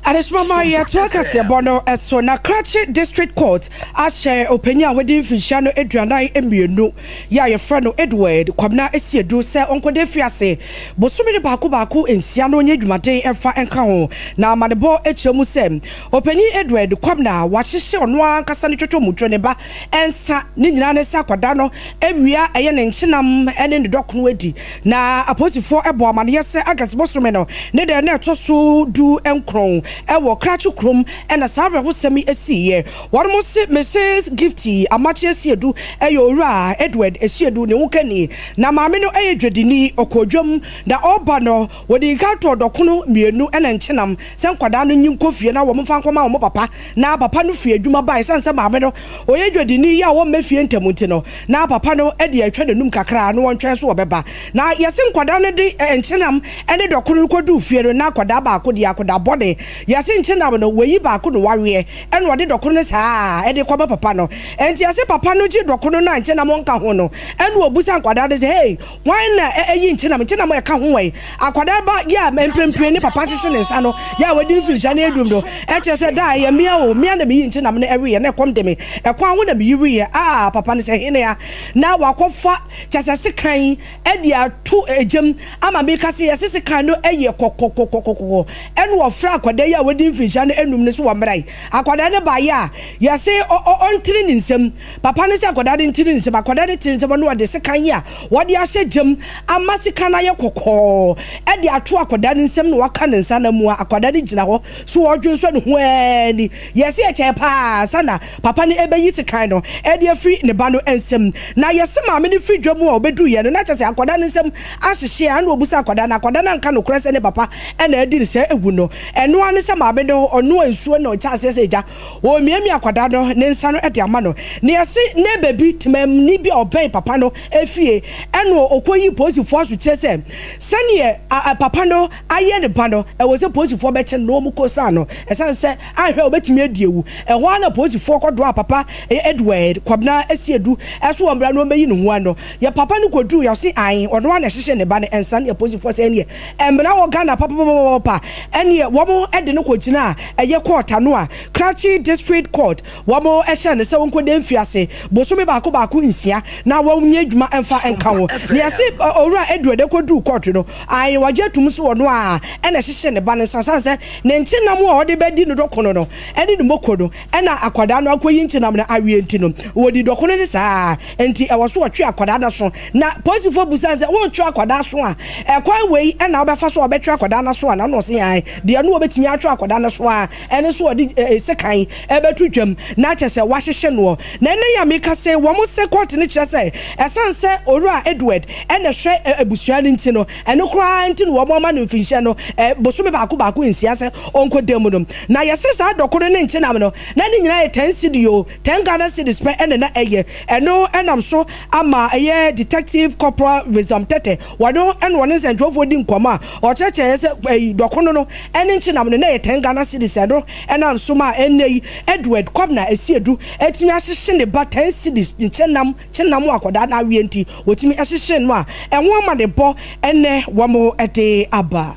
Adesoma ma yɛtoa kaseɛbɔ no so na Krachi District Court ahyɛ ɔpanyin a wadi mfinhyia no 42 yi a yɛfrɛ no Edward Kwabena Asiedu sɛ ɔnkɔda afiase bosome no baako baako nsia na ɔnyɛ adwumaden mfa nka ho. Na amanebɔ kyerɛ mu sɛ ɔpanyin Edward Kwabena wahyehye ɔno ankasa ne twotwomutwo ne ba nsa ne nyinaa ne sɛ akwadaa no awia ɛyɛ ne nkyenam ne ne dɔkono adi. Na apolisifoɔ bɔɔ amaneɛ sɛ August bosome no ne da na ɛtɔ so 19 wɔ Krachi kurom na saa awerɛhosɛm yi siiɛ. Wɔnom se Mrs Gifty Amakye Asiedu yɛ Owura Edward Asiedu ne ho kani. Na maame no yɛ dwadini, ɔkɔɔ dwam na ɔreba no wɔdii kan tɔɔ dɔkono mmienu ne nkyenam sɛ nkwadaa no nyi nkɔ fie na wɔmfa nkɔma wɔn papa. Na papa no firi adwuma bae, ɛsiane sɛ maame no ɔyɛ dwadini yi a ɔmma fie ntɛm nti no, na papa no de atwa n'anum kakra na ɔntwɛn so ɔbɛba. Na yɛse nkwadaa no de nkyenam ne dɔkono no kɔduu fie no, na akwadaa baako deɛ akwadaa bɔne. Yɛse nkyenam no, wayi baako na waweɛ, ɛna ɔde dɔkono no saa ara de kɔma papa no. Enti yɛse papa no gye dɔkono no a nkyenam nka ho no, ɛna ɔbusa nkwadaa no sɛ, Hey, Hwan na ɛyi nkyenam? Nkyenam a ɛka ho wɛn? Akwadaa ba yɛ a mprempren ne papa ahyehye ne nsa no yɛ a wadi mfirihyia ne adum no, ɛkyerɛ sɛ daa ɛyɛ mmea o, mmea na meyi nkyenam no ɛweeɛ na ɛkɔm de me, ɛkwan ho na meyi weeɛ, ah papa no sɛ hene a na wakɔfa kyɛ sɛ sekan de ato egyam ama meka sɛ yɛse sekan no yɛ kɔkɔkɔkɔkɔkɔ ɛna ɔfrɛ akwadaa yi a wadi mfirihyia no anum no so wɔ mmra yi akwadaa no baeɛ a yɛse ɔntene ne nsam. Papa no sɛ akwadaa no ntene ne nsam. Akwadaa no tene nsam na ɔde sekan a wɔde ahyɛ gyam ama sekan no ayɛ kɔkɔɔ de ato akwadaa no nsam na waka ne nsa no amua. Akwadaa no gyina hɔ so ɔredwonsɔ ne ho ara ni. Yɛse ɛkyɛɛ paa ansa na papa no rebeyi sekan no de afiri ne ba no nsam. Na yɛse maame no firi dwa mu a ɔbɛduruiɛ no na kyerɛ sɛ akwadaa no nsam ahyehye a ɛna ɔbusa akwadaa no. Akwadaa no anka nokorɛ sɛ ne papa na adi no saa awu no. Ɛno ara ne sɛ maame no ɔnoa nsuo na ɔkyɛ aseɛ sɛ agya Ɔremiamia akwadaa no ne nsa no de ama no. Na yɛse neighbour bi, temamuni bi a ɔbɛn papa no fie ɛna ɔkɔyii polisifoɔ asokyerɛ sɛ sɛdeɛ papa no ayɛ ne ba no, ɛwɔ sɛ polisifoɔ bɛkye no na wɔkɔsaa no ɛsiane sɛ anhwɛ a ɔbɛtumi adi awu. Ɛhɔ ara na polisifoɔ kɔdoaa papa Edward Kwabena Asiedu so wɔ mmra na ɔmmɛyi ne ho ano. Yɛ papa no kɔduruiɛ ɔse ae ɔno ara na ɛhyehyɛ ne ba no nsa no yɛ polisifoɔ sɛ ɛneɛ Mmara wɔ Ghana papapapapa ɛneɛ wɔn de no kɔ gyinaa ɛyɛ court ano a Krachi District Court wɔn hyɛɛ no sɛ ɔnkɔ da mfiase bosome baako baako nsia na wɔn nyɛ adwuma mfa nka ho na yɛse Owura Edward kɔ duu court no ae wagye atum sɛ ɔno a ɛna ɛhyehyɛ ne ba no nsa sane sɛ ne nkyenam a ɔde bɛdi no dɔkono no ɛne ne moko no ɛna akwadaa no akɔyi nkyenam no awie nti no wɔdi dɔkono no saa nti ɛwɔ so ɔtwe akwadaa no aso na polisifoɔ busa sɛ wontwe akwadaa aso a ɛkwan wei ɛna wobɛfa so a wɔbɛtwe akwadaa no aso a na na ɔse ae deɛ no wɔbɛtumi atwe akwadaa no aso a ɛne so ɔde sekan ɛbɛto dwam na kyɛ sɛ wahyehye noɔ na ɛnɛ yi a meka sɛ wɔn sɛ kɔɔte no kyerɛ sɛ ɛsiane sɛ owura Edward ɛna ɛhwɛ abusua no nti no ɛno koraa nti na wɔn ama no mfinhyia no bosome baako baako nsia sɛ ɔnkɔ dan mu no na yɛse saa dɔkono ne nkyenam no na ne nyinaa yɛ 10 cedi o 10 Ghana cedis pɛ ɛna na ɛyɛ ɛno ɛnam so ama ɛyɛ Detective Corporal Wisdom Tete wɔno ɛna ɔne nsɛntwerɛfoɔ di nkɔmmɔ a ɔkyerɛkyerɛɛ sɛ ɛyi dɔkono no ɛne nkyenam no na ɛyɛ 10 Ghana cedis ɛno ɛnam so ma ɛnnɛ yi Edward Kwabena Asiedu atumi ahyehye ne ba 10 cedis nkyenam kyenam akwadaa no aweɛ nti wɔtumi hyehyee no a ɛho amanebɔ ɛnɛ wɔn de aba.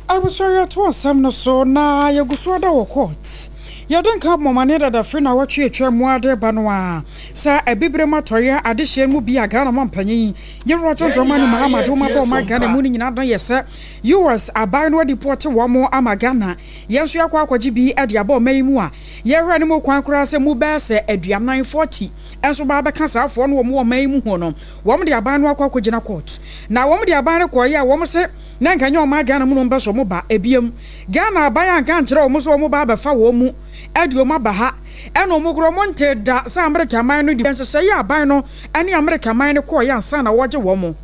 Abusua yɛto asɛm no so na yɛgu so ada wɔ court. Yɛde nka abɔ amaneɛ dada firi nawɔtwe atwa mu ara de reba no ara sɛ Abibirem Atɔeɛ adehyeɛ no mu bi a Ghana manpanyin Yewura John Dramani Mahama de wɔn aba ɔman Ghana mu no nyinaa dan yɛ sɛ US aban no adipɔɔte wɔn ama Ghana. Yɛn nso yɛakɔ akɔgye bi de aba ɔman yi mu a yɛhwɛ no mu kwan koraa sɛ mu bɛyɛ sɛ aduanan, 40, nso ba abɛka saa afoɔ no wɔn wɔ ɔman yi mu ho no wɔn de aban no akɔ akɔgyina court. Na wɔn de aban no kɔeɛ a wɔn se na nka nyɛ ɔman Ghana mu na wɔn bɛsɔ wɔn ba ebiem. Ghana aban anka ankyerɛ wɔn sɛ wɔn ba abɛfa wɔn mu de wɔn aba ha. Ɛna wɔn koraa wɔn ntee da sɛ Amerika man no de nhyehyɛeɛ a aban no ne Amerika man no kɔeɛ ansa na wɔregye wɔn.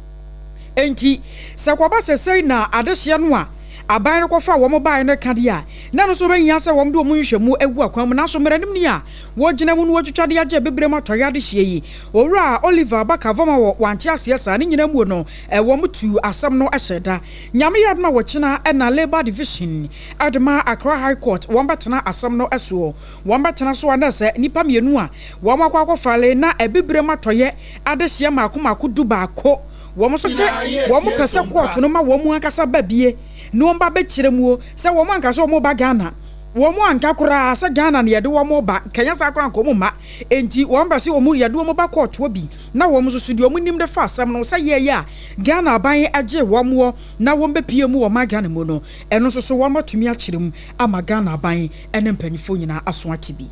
Enti sɛ kɔba sɛ sei na adehyeɛ no a aban no kɔfaa wɔn baeɛ no ka deɛ a, na ɛno nso bɛhia sɛ wɔde wɔn nhwehwɛmu gu akwan mu. Nanso mmaranim ni a wɔgyina mu na wɔatwitwa de agye Abibirem Atɔeɛ adehyeɛ yi, Owura Oliver Barker-Vormawor wante aseɛ saa. Ne nyinaa muo no, wɔn tuu asɛm no hyɛɛ da. Nyame yɛ adom a wɔkyena na Labour Division de ma Accra High Court wɔn bɛtena asɛm no soɔ. Wɔn bɛtena so a na sɛ nnipa mmienu a wɔn akɔ akɔ file na Abibirem Atɔeɛ adehyeɛ mmaako mmaako dubaako. Wɔn nso se wɔn pɛ sɛ kɔɔto no ma wɔn ankasa ba bie na wɔn ba bɛkyerɛ muo sɛ wɔn anka sɛ wɔn reba Ghana. Wɔn anka koraa sɛ Ghana na yɛde wɔn reba, nka ɛnyɛ saa koraa nka wɔn mma. Enti wɔn pɛ sɛ wɔn yɛde wɔn ba kɔɔtoɔ bi na wɔn nso so deɛ wɔn nim de fa asɛm no sɛ yɛɛyɛ a Ghana aban gyee wɔn wɔ na wɔn bɛpue mu wɔ ɔman Ghana mu no, ɛno nso so wɔn atumi akyerɛ mu ama Ghana aban ne mpanyinfoɔ nyinaa aso ate bi.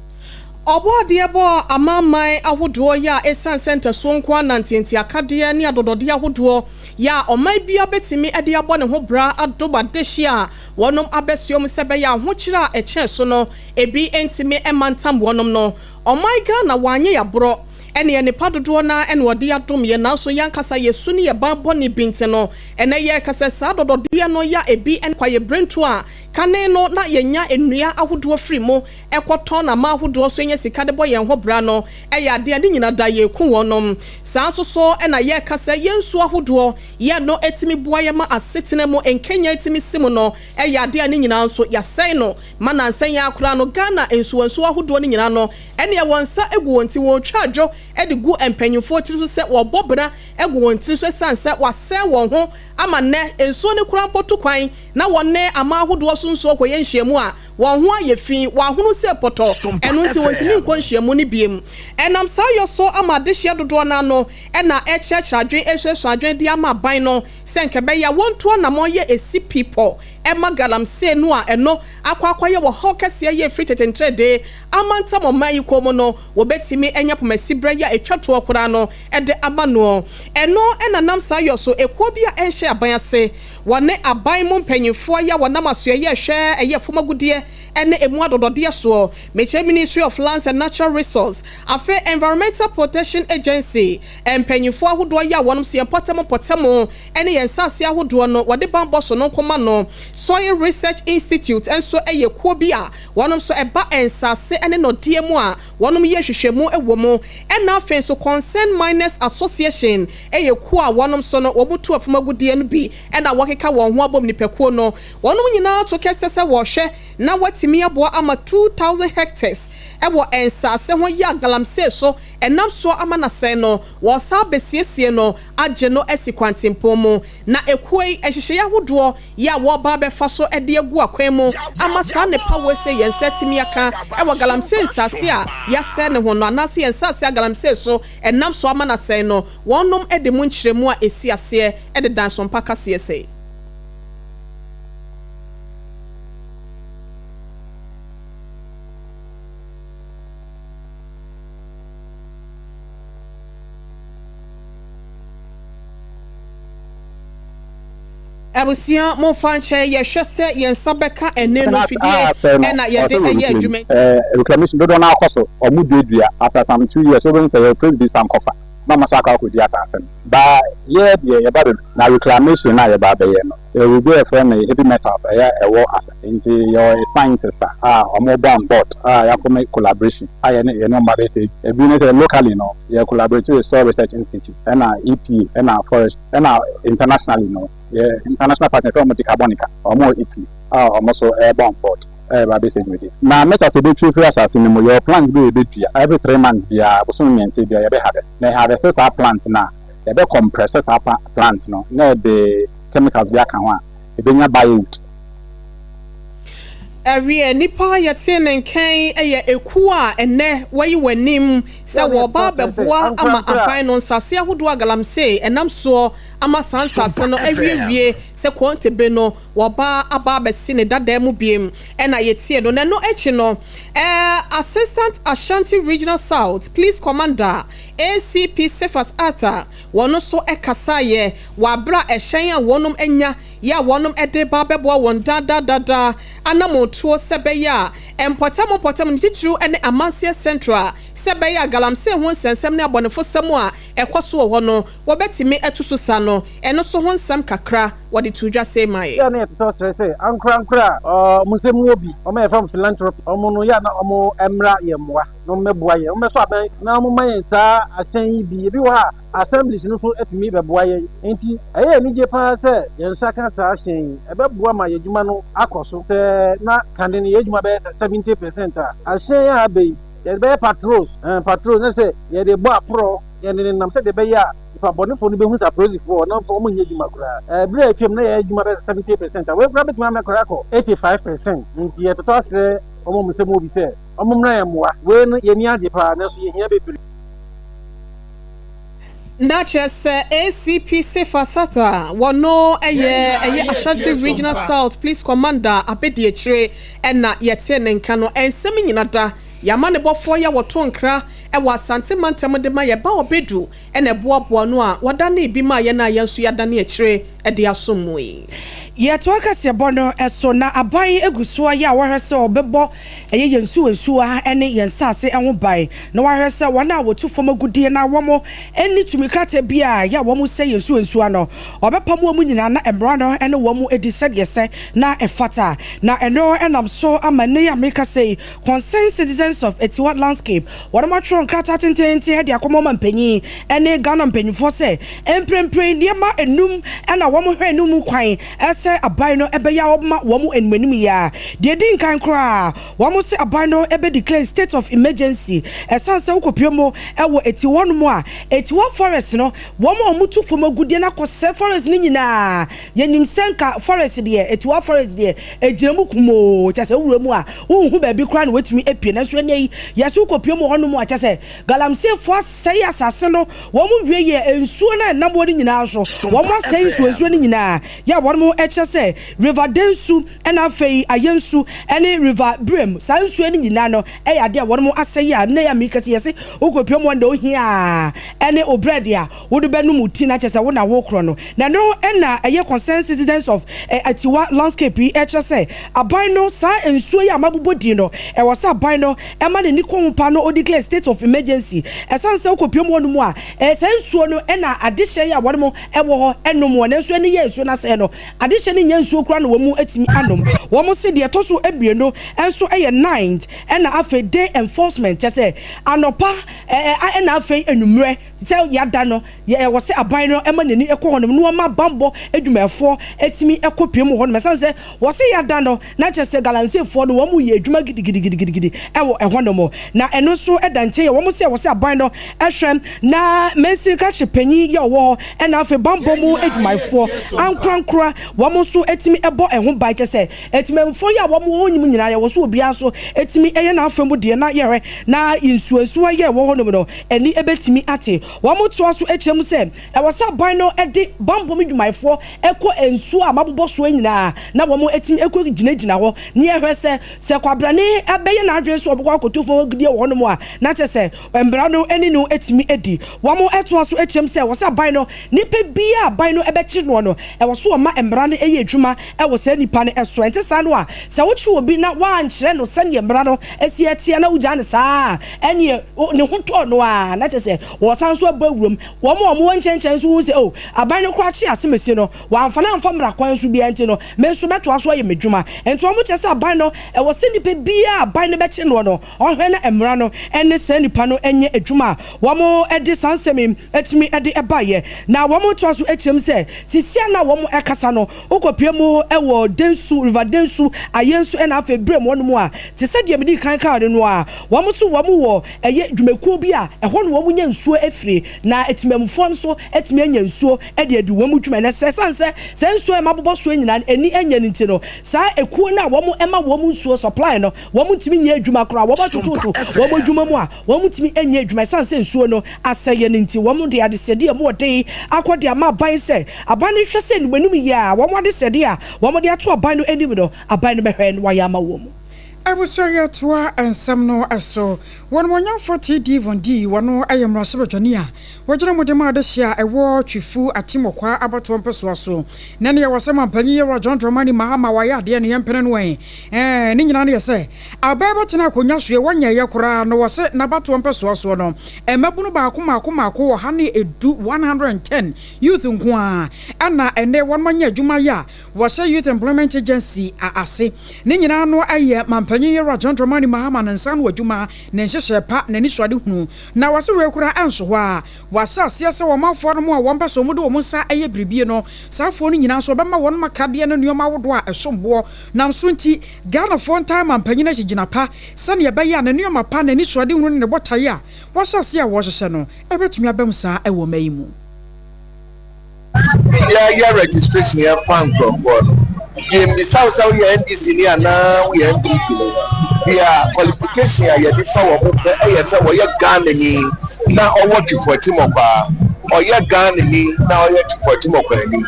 Ɔbɔadeɛ bɔɔ amanaman ahodoɔ yɛ a ɛsiane sɛ ntasuo nko ara na ntiantiakadeɛ ne adɔdɔdeɛ ahodoɔ yɛ a ɔman biara bɛtumi de abɔ ne ho bra adom adehye a wɔnom abɛsoa mu sɛ ɛbɛyɛ a ahokyerɛ a ɛkyɛn so no ebi ntumi mma ntam wɔnom no. Ɔman Ghana wɔanyɛ yɛaborɔ ɛneɛ nnepa dodoɔ no ara na ɔde adom yɛn nanso yɛn ankasa yɛn su ne yɛn ban bɔne bi nti no ɛnɛ yɛreka sɛ saa adɔdɔdeɛ no yɛ a ebi ne kwaeɛbirentuo a kane no na yɛnya nnua ahodoɔ firi mu kɔtɔn aman ahodoɔ so nya sika de bɔ yɛn ho bra no yɛ adeɛ a ne nyina da yɛku wɔnom. Saa nso so na yɛreka sɛ yɛn nsuo ahodoɔ yɛ no tumi boa yɛn ma asetena mu nkanyan tumi si mu no yɛ adeɛ a ne nyinaa nso yɛasɛe no ma nansa yi ara koraa no Ghana nsuwansuwa ahodoɔ no nyinaa no ɛneɛ wɔn nsa gu wɔn ti wɔretwa adwo de gu mpanyinfoɔ tiri so sɛ wɔbɔ bra gu wɔn tiri so ɛsiane sɛ wɔasɛe wɔn ho ama nnɛ nsuo no koraa mpo tu kwan na wɔne aman ahodoɔ so nsuo kɔyɛ nhyiamu a Wɔn ho ayɛ fi, wɔahunu sɛ pɔtɔ, ɛno nti wɔntumi nkɔ nhyiamu no bio. Ɛnam saa yɔ so ama adehyeɛ dodoɔ no ara no na ɛrekyerɛkyerɛ adwene, ɛresuasua adwene de ama aban no sɛ nka ɛbɛyɛ a wɔntu anammɔn yɛ ɛsi pi pɔ ma galamsey no a ɛno akɔ akɔyɛ ɔhaw kɛseɛ yɛ ɛfiri tete nteredee amantam ɔman yi kɔn mu no wɔbɛtumi anya pomasiberɛ yi a ɛtwa toɔ koraa no de ama noɔ. Ɛno na nam saa yɔ so ekuo bi a ɛnhyɛ aban ase Wɔne aban mu mpanyimfoɔ yi a wɔnam asoɛeɛ rehwɛ ɛyɛ fam agudeɛ ne ɛmu adɔdɔdeɛ soɔ, mekyerɛ Ministry of Lands and Natural Resource, afei Environmental Protection Agency mpanyimfoɔ ahodoɔ yi a wɔnom so yɛn mpɔtam mpɔtam ne yɛn nsaase ahodoɔ no wɔde banbɔ so no nko ma no. Soil Research Institute nso yɛ kuo bi a wɔnom nso ɛba nsaase ne nnɔdeɛ mu a wɔnom yɛ nhwehwɛmu wɔ mu. Ɛna afei nso Concerned Miners Association yɛ kuo a wɔnom nso no wɔn tu afum agudeɛ no bi na wɔkeka wɔn ho abom nipakuo no wɔnom nyinaa to kɛsɛ sɛ wɔhwɛ na wɔatumi aboa ama 2000 hectares wɔ nsaase ho yɛ a galamsey so ɛnam soɔ ama no asɛe no wɔsan abɛsiesie no agye no asi kwantempɔn mu na ekuo yi nhyehyɛeɛ ahodoɔ yɛ a wɔreba abɛfa so de agu akwan mu ama saa nnepa wei sɛ yɛn nsa atumi aka wɔ galamsey nsase a yɛasɛe ne ho no anaasɛ yɛn nsase a galamsey so ɛnam so ama no asɛe no, wɔnom de mu nkyerɛmu a ɛsi aseɛ de dan so mpa kaseɛ sɛe. Abusua momfa nkyɛ yɛhwɛ sɛ yɛn nsa bɛka ɛnne no mfidie ɛna yɛde ɛyɛ adwuma.
Reclamation dodoɔ no ara kɔ so, wɔn duadua after some 2 years wobɛhu sɛ yɛfrɛ biribi sankɔfa na wɔn asan akɔ akɔdi asase no. Ba yɛ deɛ yɛba bɛ na reclamation no a yɛba abɛyɛ no yɛwɔ biribi a yɛfrɛ no heavy metals ɛyɛ ɛwɔ asa nti yɛwɔ scientist a wɔn bɔ on board a yɛafɔme collaboration a yɛne yɛne wɔn ba bɛyɛ sɛ ebi ne sɛ locally no yɛ collaborate with Soil Research Institute ɛna EPA ɛna forest ɛna internationally no yɛ international partner fɛ wɔn Decarbonica wɔn wɔ Italy a wɔn nso ɛrebɔ on board ɛreba abɛsɛ dwumadi. Na metals ebetwi afiri asase no mu, yɛwɔ plant bi a yɛbɛdua every 3 months biara, bosome 3 biara yɛbɛ harvest. Na yɛ harvest saa plant no a, yɛbɛ compress saa plant no na yɛde chemicals bi aka ho a ebenya biowood.
Ɛwiɛ, nnipa a yɛtee ne nkan yɛ ekuo a ɛnnɛ wɔayi wɔn anim sɛ wɔreba abɛboa ama aban no nsase ahodoɔ a galamsey nam soɔ ama saa nsase no awiewie sɛ Kontebe no wɔba aba abɛsi ne dadaa mu biem ɛna yɛtie no. Na ɛno akyi no, Assistant Ashanti Regional South Police Commander ACP Cephas Arthur wɔn nso kasaeɛ wɔ aberɛ a ɛhyɛn a wɔnom anya yɛ a wɔnom de reba abɛboa wɔn daadaadadaa anamontuo sɛ ɛbɛyɛ a mpɔtam mpɔtam ne titiriw ne Amanseɛ Central sɛ ɛbɛyɛ a galamsey ho nsɛnsɛm ne abɔnefosɛm a ɛkɔ so wɔ hɔ no wɔbɛtumi atu so sa no, ɛno nso ho nsɛm kakra wɔde too dwa sei ma yɛn.
Yɛ a na yɛtotɔ srɛ sɛ ankorankoro a wɔn nsam wɔ bi, wɔn a yɛfrɛ wɔn philanthropy, wɔn no yɛ a na wɔmmra yɛn mmoa na wɔmmɛboa yɛn, wɔmmɛsɔ abɛn na wɔmma yɛn saa ahyɛn yi bi. Ebi wɔ hɔ a assemblies no nso tumi bɛboa yɛn. Enti ɛyɛ anigye paa sɛ yɛn nsa ka saa hyɛn yi. Ɛbɛboa ma yɛn adwuma no akɔ so. Sɛ na kane no yɛn adwuma bɛyɛ sɛ 70 percent a, ahyɛn a aba yi, yɛde bɛyɛ patrols, ɛɛ patrols, ne sɛ yɛde bɔ aporɔ, yɛde nenam sɛdeɛ ɛbɛyɛ a nnipa bɔnefoɔ no bɛhu sɛ apolisifoɔ wɔ hɔ na wɔnyɛ adwuma koraa. Ɛɛ bere a atwam na yɛyɛ adwuma bɛyɛ sɛ 70 percent a, wei koraa bɛtumi ama koraa akɔ 85 percent. Nti yɛtotɔ asrɛ wɔn a wɔn nsam wɔ bi sɛ wɔmmra yɛn mmoa. Wei no yɛn ani agye paa nanso yɛhia bebree.
Na kyerɛ sɛ ACP Sefa Satha wɔno yɛ ɛyɛ Ashanti Regional South Police Commander abɛdiakyire ɛna yɛtee ne nka no. Nsɛm nyina da yɛn amanebɔfoɔ yi a wɔto nkra wɔ Asante mantam de ma yɛn ba Ɔbɛdu na ɛboaboa ano a wɔdanee bi maa yɛn a yɛn nso yɛadane akyire de asom mo yi.
Yɛtoa kaseɛbɔ no so na aban gu so ayɛ a wɔhwɛ sɛ wɔbɛbɔ ɛyɛ yɛn nsuwansuwa ne yɛn nsase ho ban na wɔahwɛ sɛ wɔn a wɔtu fam agudeɛ na wɔn nni tumi krataa biara yɛ a wɔsɛe yɛn nsuwansuwa no wɔbɛpam wɔn nyinaa na mmara no ne wɔn adi sɛdeɛ ɛsɛ na ɛfata. Na ɛno nam so ama nnɛ yi a merekasa yi Concerned Citizens of Atiwa Landscape wɔnom atwerɛ nkrataa tenteenten de akɔma ɔmanpanyin ne Ghana mpanyinfoɔ sɛ mprempren nneɛma nnum na wɔn hwɛ no mu kwan sɛ aban no bɛyɛ a wɔbɛma wɔn animanim yi ara. Deɛ ɛdi nkan koraa wɔn se aban no bɛ declare state of emergency ɛsiane sɛ wokɔpue mu wɔ Atiwa hɔnom a Atiwa forest no wɔn a wɔtu fam agudeɛ no akɔsɛe forest no nyinaa. Yɛnim sɛ nka forest deɛ Atiwa forest deɛ ɛgyina mu kumoo kyɛ sɛ wowura mu a Wonhu baabi koraa na wɔatumi apue. Nanso ɛnnɛ yi, yɛse wokɔpue mu wɔ hɔnom a, kyerɛ sɛ galamseyfoɔ asɛe asase no, wɔn wie yɛ nsuo no a ɛnam hɔ no nyinaa nso, wɔn asɛe nsuonsuo no nyinaa, yɛ a wɔn kyerɛ sɛ River Densu ɛna afei Ayensu ɛne River Birem, saa nsuo no nyinaa no ɛyɛ adeɛ a wɔn asɛe a nnɛ yi a meka sɛ yɛse wokɔpue mu hɔ no deɛ wohia ara ɛne wo bread a wode bɛnom wo ti na kyerɛ sɛ wo na wokorɔ no. Na ɛno na ɛyɛ Concerned Citizens of Atiwa Landscape yi kyerɛ sɛ aban no saa nsuo yi a mabobɔ din no ɛwɔ sɛ aban no ma n'ani kɔ ho paa na ɔdeclare state of emergency ɛsiane sɛ wokɔpue mu hɔ nom a saa nsuo no na adehyeɛ yi a wɔnom wɔ hɔ nom wɔ nanso ɛne yɛ nsuo no asɛe no adehyeɛ no nnya nsuo koraa na wɔn atumi anom. Wɔn se deɛ ɛtɔ so mmienu nso yɛ ninth ɛna afei day enforcement kyerɛ sɛ anɔpa ɛna afei anwummerɛ Sɛ yɛada no, yɛ ɛwɔ sɛ aban no ma n'ani kɔ hɔnom na wɔma bammɔ adwumayɛfoɔ tumi kɔ pue mu hɔnom. Ɛsiane sɛ wɔse yɛada no, na kyerɛ sɛ galamseyfoɔ no wɔn yɛ adwuma gidigidigidigidi wɔ ɛhɔnom. Na ɛno nso da nkyɛn a wɔn sɛ ɛwɔ sɛ aban no hwɛ na mansini krakye panyin yɛ ɔwɔ hɔ ɛna afei bammɔ mu adwumayɛfoɔ ankorankora wɔn nso tumi bɔ ɛho ban. Kyerɛ sɛ atimamufoɔ yi a wɔn wɔ hɔ nyim nyinaa yɛwɔ so obiara nso tumi yɛ n'afa mu deɛ na yɛhwɛ na nsuansuwa yɛ ɛwɔ hɔnom no ani bɛtumi ate. Wɔtoa so kyerɛ mu sɛ, ɛwɔ sɛ aban no de bammɔ mu dwumayɛfoɔ kɔ nsuo a mabobɔ soɔ yi nyinaa na wɔatumi kɔgyinagyina hɔ na yɛhwɛ sɛ, sɛ kwabrane bɛyɛ n'adwene sɛ ɔbɛkɔ akɔtu fam agudeɛ wɔ hɔnom a, na kyerɛ sɛ mmara no ne no atumi adi. Wɔtoa so kyerɛ mu sɛ, ɛwɔ sɛ aban no, nipa biara a aban no bɛkyere noɔ no, ɛwɔ sɛ wɔma mmara no yɛ adwuma wɔ saa nipa no so. Ɛnte saa no a, sɛ wokye obi na woankyerɛ no sɛdeɛ mmara no si teɛ na wogyaa no saa a, ɛnneɛ ne ho tɔɔ no ara, na kyerɛ sɛ wɔsan nso abɔ awuram. Wɔn a wɔwɔ nkyɛnkyɛn nso hu sɛ, oh, aban no koraa kye asemesi no, wɔamfa no amfa mmara kwan so biara nti no, me nso mɛtoa so ayɛ m'adwuma. Enti wɔkyerɛ sɛ aban no, ɛwɔ sɛ nipa biara a aban no bɛkye noɔ no, ɔhwɛ na mmara no ne saa nipa no nyɛ adwuma a wɔde saa nsɛm yi tumi de baeɛ. Na wɔtoa so kyerɛ mu sɛ, seesei a na wɔrekasa no, wokɔpue mu wɔ Densu, River Densu, Ayensu ɛna afei Birem hɔnom a, te sɛ deɛ medii kan kaa no no ara, wɔn nso wɔn wɔ ɛyɛ dwumakuo bi a ɛhɔ na wɔn nya nsuo firi, na Temanmufoɔ nso atumi anya nsuo de adi wɔn dwuma. Na sɛ ɛsiane sɛ saa nsuo a mabobɔ soɔ nyinaa no ani nyɛ no nti no, saa ekuo no a wɔn ma wɔn nsuo supply no, wɔn ntumi nyɛ adwuma koraa, wɔn atototo wɔn adwuma mu a wɔn ntumi nyɛ adwuma ɛsiane sɛ nsuo no asɛeɛ no nti. Wɔn de adesrɛdeɛ a ɛmu ɔden akɔ de ama aban sɛ aban no nhwɛ sɛ animuanim yie a wɔn adesrɛdeɛ a wɔn de ato aban no anim no, aban no bɛhwɛ na wɔayɛ ama wɔn.
Abusua yɛtoa nsɛm no so. Wɔnumonyamfoɔ TD Von Dee wɔno yɛ mmarahyɛbadwani a wɔgyina mu de ma adehyeɛ a ɛwɔ Twifu Atimɔkwa abatoɔ mpɛsoa so. Na neɛ wɔ sɛ mampanyin Yɛwura John Dramani Mahama wayɛ adeɛ no yɛmpene no ɛ. Ɛɛ ne nyinaa no yɛ sɛ abɛɛ bɛtena akonnwa soɛ wɔnyɛeɛ koraa no wɔ se n'abatoɔ mpɛsoa soɔ no mmabunu baako mmaako mmaako 110, 110 youth nko ara ɛna ɛnɛ wɔnom anya adwuma yɛ a Wɔhyɛ Youth Employment Agency a ase. Ne nyinaa no yɛ Mampanyin Yewura John Dramani Mahama ne nsa ano adwuma, ne nhyehyɛɛ pa, n'anisoadehunu. Na wɔse wei koraa ɛnso hɔ ara. Wɔahyɛ aseɛ sɛ ɔmanfoɔ nom a wɔn pɛ sɛ wɔn de wɔn nsa yɛ biribie no, saa foɔ no nyinaa nso wɔbɛma wɔnom akadeɛ ne nnoɔma ahodoɔ a ɛsom boɔ. Nam so nti, Ghanafoɔ ntaa Mampanyin akyi gyina pa sɛdeɛ ɛbɛyɛ a ne nnoɔma pa, n'anisoadehunu ne ne botaeɛ a wɔahyɛ aseɛ a wɔrehyehyɛ no bɛtumi aba mu saa wɔ ɔman yi mu.
Yɛyɛ registration yɛfa nkurɔfoɔ no, yɛmmisa wo sɛ woyɛ NDC ni anaa woyɛ NPP ni. Deɛ qualification a yɛde fa wɔn pɛ yɛ sɛ wɔyɛ Ghanani na ɔwɔ Twifo Atimɔkwaa, ɔyɛ Ghanani na ɔyɛ Twifo Atimɔkwaani.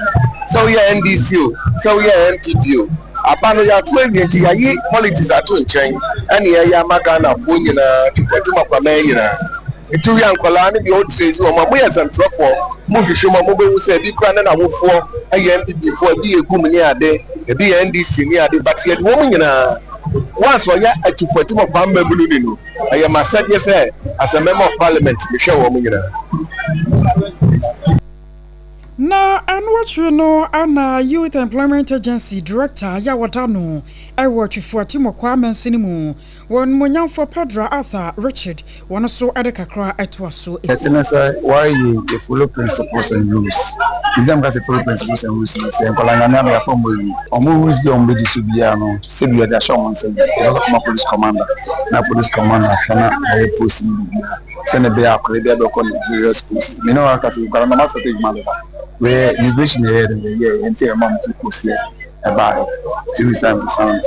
Sɛ woyɛ NDC o, sɛ woyɛ NPP o, aba no yɛato awie nti yɛayi politics ato nkyɛn ɛne yɛyɛ ama Ghanafoɔ nyinaa, Twifo Atimɔkwaman nyinaa. Nti woyɛ nkwadaa no deɛ wo trace wɔn a, moyɛ nsɛmtwerɛfoɔ, mo hwehwɛ mu a mobɛhu sɛ ebi koraa ne n'awofoɔ yɛ NPP foɔ, ebi yɛ GUM ne ade, ebi yɛ NDC ne ade, but yɛde wɔn nyinaa, once ɔyɛ Atufoɔ Atimɔkwaa mmabunu ni no, ɛyɛ m'asɛdeɛ sɛ as a member of parliament mehwɛ wɔn nyinaa.
Na ɛno akyiri no na Youth Employment Agency Director a wɔda no wɔ Twifo Atimɔkwaa mansini mu, Wɔnimonyamfoɔ Pedra Arthur Richard, wɔn nso de kakra toa so si.
Ɛte ne sɛ wɔayɛ yɛ follow principles and rules. Nti sɛ meka sɛ follow principles and rules no, sɛ nkwadaa Nyame ama yɛafa wɔn awie, wɔn rules bi a wɔbɛdi so biara no, sɛbi yɛde ahyɛ wɔn nsa bi, yɛbɛkɔ akɔma police commander, na police commander ahwɛ na wɔayɛ post no biribiara sɛnea ɛbɛyɛ a akwadaa biara bɛkɔ ne various post. Me ne wɔn akasa yi, nkwadaa no wɔn asate adwuma dada. Wei immigration na yɛyɛ dɛ yɛyɛɛ, nti ɛma wɔn fi post yɛ ɛbaeɛ. Nti we sign to sound.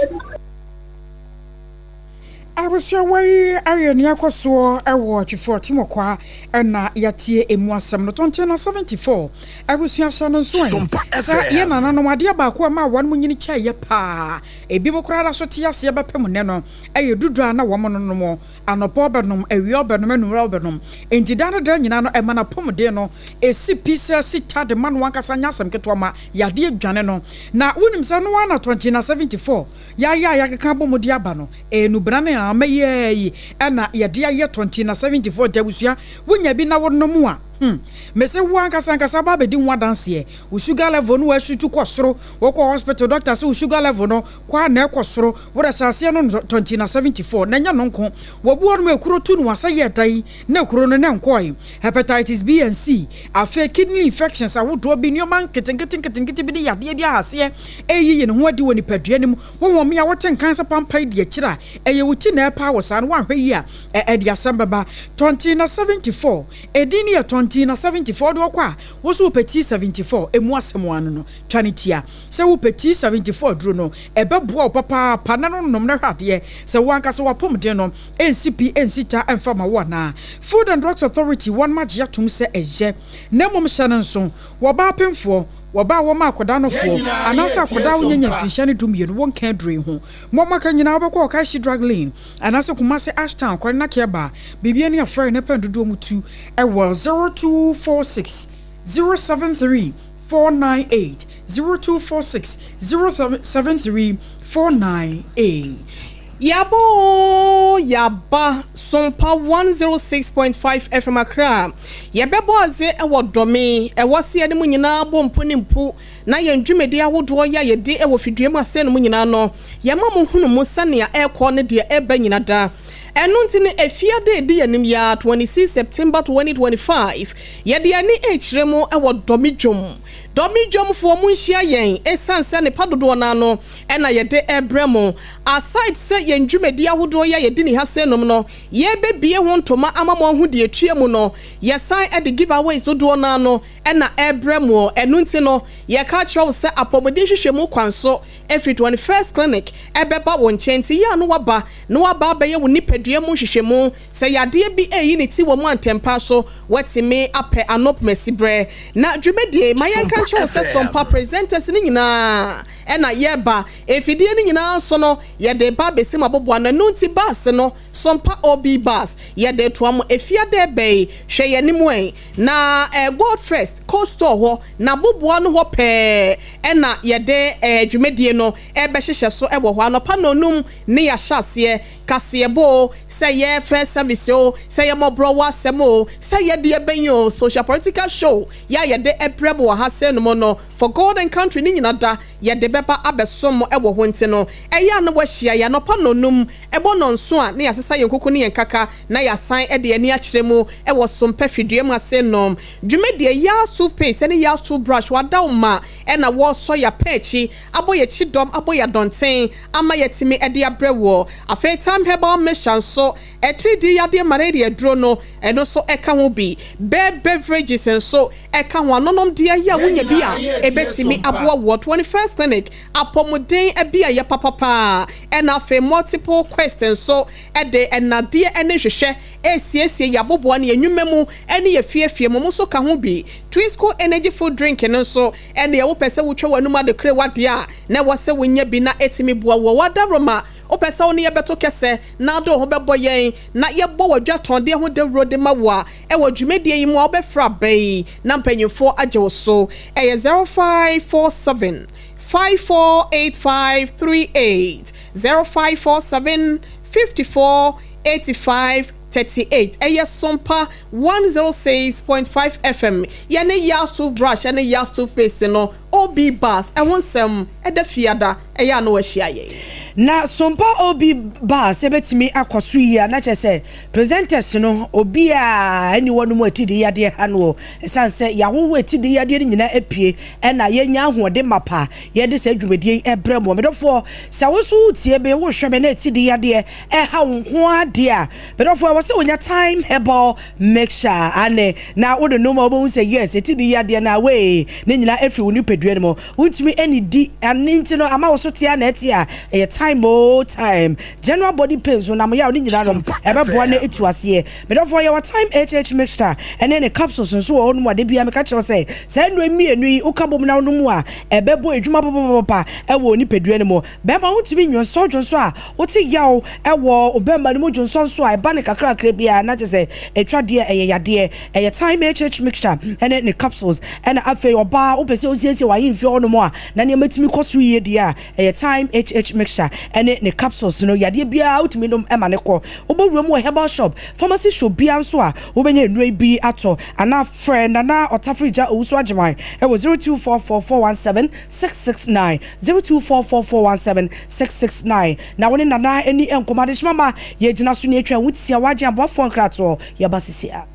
Abusua yi ayɛ nea ɛkɔ soɔ wɔ Twifo Atimɔkwa na yɛatie emu asɛm no. Tɔnten na 74 abusua hyɛ no nso ɛ sɛ yɛn nananom adeɛ baako a ɛmaa wɔn nyini kyɛeɛ paa, ebinom koraa da so te aseɛ bɛpem nnɛ no, ɛyɛ dudu a na wɔn nonom. Anɔpa ɔbɛnom, awia ɔbɛnom, anwummerɛ ɔbɛnom. Enti daa ne daa nyinaa no ɛma n'apɔmuden no si pi sɛ sita de ma no ankasa nyɛ asɛm ketewa ma yadeɛ dwane no. Na wonim sɛ ɛno ara na Tɔnten na 74 Yɛayɛ a yɛakeka abɔ mu de aba no, ɛyɛ nubena ne ama yi ara yi na yɛde ayɛ tɔntin na 74 nti abusua wonya bi na wonom a, hmm, mese wo ankasa ankasa aba abɛdi ho adanseɛ. Wo sugar level no asutu kɔ soro, wokɔ hospital doctor se wo sugar level no kɔ a na ɛkɔ soro, wode hyɛ aseɛ nom tɔntin na 74 na ɛnyɛ no nko, wɔbu hɔnom a ekuro tu no asɛ yɛ dan na kuro no na ɛnkɔe, hepatitis B and C, afei kidney infections ahodoɔ bi, nneɛma nketenkete nketenkete bi ne yadeɛ bi a aseɛ ɛreyiyi ne ho adi wɔ nipadua no mu. Wo home a wote nkan sɛ pampan di akyire a, ɛyɛ wo ti na ɛrepa wo saa no, woanhwɛ yie a, ɛde asɛm bɛba. Tɔntina 74, edin no yɛ Tɔntina 74, wode ɔkɔ a, wo nso wopɛ T74, ɛmu asɛm ara no no, twa no tia. Sɛ wopɛ T74 aduro no, ɛbɛboa wo papaapa na no nom na hwɛ adeɛ sɛ wo ankasa w'apɔmuden no ɛnsi pi ɛnsi ta ɛmfa ma wo anaa. Food and Drugs Authority wɔn agye atom sɛ ɛyɛ na mmom hyɛ no nso wɔ ɔbaa pemfoɔ, wɔ ɔbaa a wɔma akɔdaa no foɔ anaasɛ akɔdaa a ɔnya nya mfinhyia no 12 wɔnka aduro yi ho. Mo a moaka nyinaa wobɛkɔ Okaishie Drug Lane anaasɛ Kumasi Ash Town kwan na Kɛba biribi ani afrɛ na pɛn dodoɔ mu tu ɛwɔ 0246 073 498 0246 073 498.
Yɛaba oo yɛaba Sompa 106.5 FM Accra. Yɛbɛbɔ adze wɔ Dɔme, ɛwɔ se yɛne mo nyinaa bɔ mpo ne mpo na yɛn dwumadi ahodoɔ yi a yɛdi wɔ fidua mu ase no mu nyinaa no, yɛma mo hunu mu sɛnea ɛrekɔ ne deɛ ɛreba nyina da. Ɛno nti no Efiada a ɛdi yɛn anim yi ara, 26 September 2025, yɛde yɛn ani rekyerɛ mu wɔ Dɔme dwom. Dɔme dwomfoɔ monhyia yɛn, ɛsiane sɛ nnepa dodoɔ no ara no na yɛde rebrɛ mo. Aside sɛ yɛn dwumadi ahodoɔ yi a yɛdi ne ha sei nom no, yɛrebɛbue ho ntoma ama mo ahu deɛ ɛtua mu no, yɛsan de giveaways dodoɔ no ara no na ɛrebrɛ mo. Ɛno nti no, yɛka kyerɛ wo sɛ apɔmuden nhwehwɛmu kwan so firi 21st Clinic bɛba wo nkyɛn nti yɛ a na woaba na woaba abɛyɛ wo nipadua mu nhwehwɛmu. Sɛ yadeɛ bi reyi ne ti wɔ mu a ntɛmpa so woatumi apɛ ano pomasiberɛ. Na dwumadie yi, ma yɛnka nkyerɛ wo sɛ Sompa presenters no nyinaa. na yɛreba. Mfidie no nyinaa nso no, yɛde reba abɛsi mo aboboano. Ɛno nti bus no, Sompa OB bus, yɛde retoa mo Efiada ɛbɛ yi. Hwɛ yɛn anim ɛ. Na eh, God First, Cold Store hɔ, n'aboboano hɔ pɛɛ na yɛde eh, dwumadie no rebɛhyehyɛ so wɔ hɔ. Anɔpa nnɔnnum ne yɛahyɛ aseɛ. Kaseɛbɔ o, sɛ ɛyɛ first service o, sɛ ɛyɛ mmɔborɔwa asɛm o, sɛ ɛyɛ deɛ bɛn o, social political show yɛ a yɛde brɛ mo wɔ ha sɛnom no, For God and Country ne nyina da yɛde bɛba abɛsom mo wɔ hɔ nti no, ɛyɛ a na wɔahyia yɛn anɔpa nnɔnnum, ɛbɔ nnɔnson a na yɛasesa yɛn kuku ne yɛn kaka na yɛasan de yɛn ani akyerɛ mu wɔ sompɛ fidua mu ase nom. Dwumadie Yas Toothpaste ne Yas Toothbrush wɔadaw ma na wɔresɔ yɛn apɛ akyi, abɔ yɛn kyidɔm, abɔ yɛn adɔnten ama yɛatumi de abrɛ woɔ. Afei Thyme Herbal Mixture nso, atiridii yadeɛ malaria aduro no, ɛno nso ɛka ho bi. Bear Beverages nso ɛka ho, anonomdeɛ yi a wonya bi a ɛbɛtumi aboa woɔ. 21st Clinic, apɔmuden beaeɛ papapa. Ɛna afei Multiple Quest nso de nnadeɛ ne nhwehwɛ resiesie yɛn aboboa ne yɛn nnwuma mu ne yɛn fiefie mu, wɔn nso ka ho bi. Twisco Energy Food Drink no nso, ɛnneɛ wopɛ sɛ wotwa w'anum ade kore w'adeɛ a, na ɛwɔ sɛ wonya bi na ɛtumi boa wo. W'adaworoma, wopɛ sɛ wo ne yɛn bɛto kɛsɛ na wode wo ho bɛbɔ yɛn na yɛbɔ w'adwatɔndeɛ ho dawuro de ma wo a, ɛwɔ dwumadie yi mu a wobɛfrɛ aba yi na mpanyinfoɔ agye wo so. Ɛyɛ 0547 548538, 0547 54 85 38. Ɛyɛ Sompa 106.5 FM. Yɛne Yas Toothbrush ne Yas Toothpaste no, OB Bus, ɛho nsɛm ɛda fiada, ɛyɛ a na wahyia yɛn.
Na Sompa OB Bus ɛbɛtumi akɔ so yie a, na kyerɛ sɛ presenters no obiara nni hɔ nom a atidii yadeɛ ha noɔ. Ɛsiane sɛ yɛahoho atidii yadeɛ no nyinaa apue ɛna yɛnya ahoɔden mapa yɛde saa dwumadie yi ɛbrɛ mo. Medɔfoɔ, sɛ wo nso wotie me, wohwɛ me na atidii yadeɛ ɛha wo nko ara deɛ a, medɔfoɔ, ɛwɔ sɛ wonya Thyme Herbal Mixture ane na wode nom a wobɛhu sɛ yes, atidii yadeɛ no away ne nyinaa afiri wo nipadua no mu. Wontumi nnidi ɛno nti no ama wo so te a na ɛte a, ɛyɛ thyme oo thyme. General body pains, honam yaw ne nyinaa nom ɛbɛboa na ɛtu aseɛ. Medɔfoɔ, yɛwɔ Thyme HH Mixture ɛne ne capsules nso wɔ hɔ nom a da biara meka kyerɛ wo sɛ saa nnuro yi mmienu yi woka bom na wonom a ɛbɛbɔ adwuma papapapa wɔ wo nipadua no mu. Bɛrima wontumi nnwonsɔ dwonsɔ a wote yaw wɔ wo bɛrima no mu dwonsɔ nso a ɛba no kakrakra biara na kyerɛ sɛ ɛtwa deɛ ɛyɛ yadeɛ. Ɛyɛ Thyme HH Mixture ne ne capsules. Ɛna afei ɔbaa wopɛ sɛ wosiesie w'ahemfie hɔ nom a na nneɛma tumi kɔ so yie deɛ a ɛyɛ Thyme HH Mixture ne ne capsules no. Yadeɛ biara wotumi nom ma no kɔ. Wobɔ wura mu wɔ herbal shop, pharmacy shop biara nso a wobɛnya nnuro yi bi atɔ anaa frɛ Nana Ɔtafrigya Owusu Agyeman wɔ 0244 417 669. 0244417669 na wo ne Nana ani nkɔmmɔ adehyema ma yɛgyina so ne atwa ho tia wagye aboafoɔ nkratoɔ yɛba sisi a.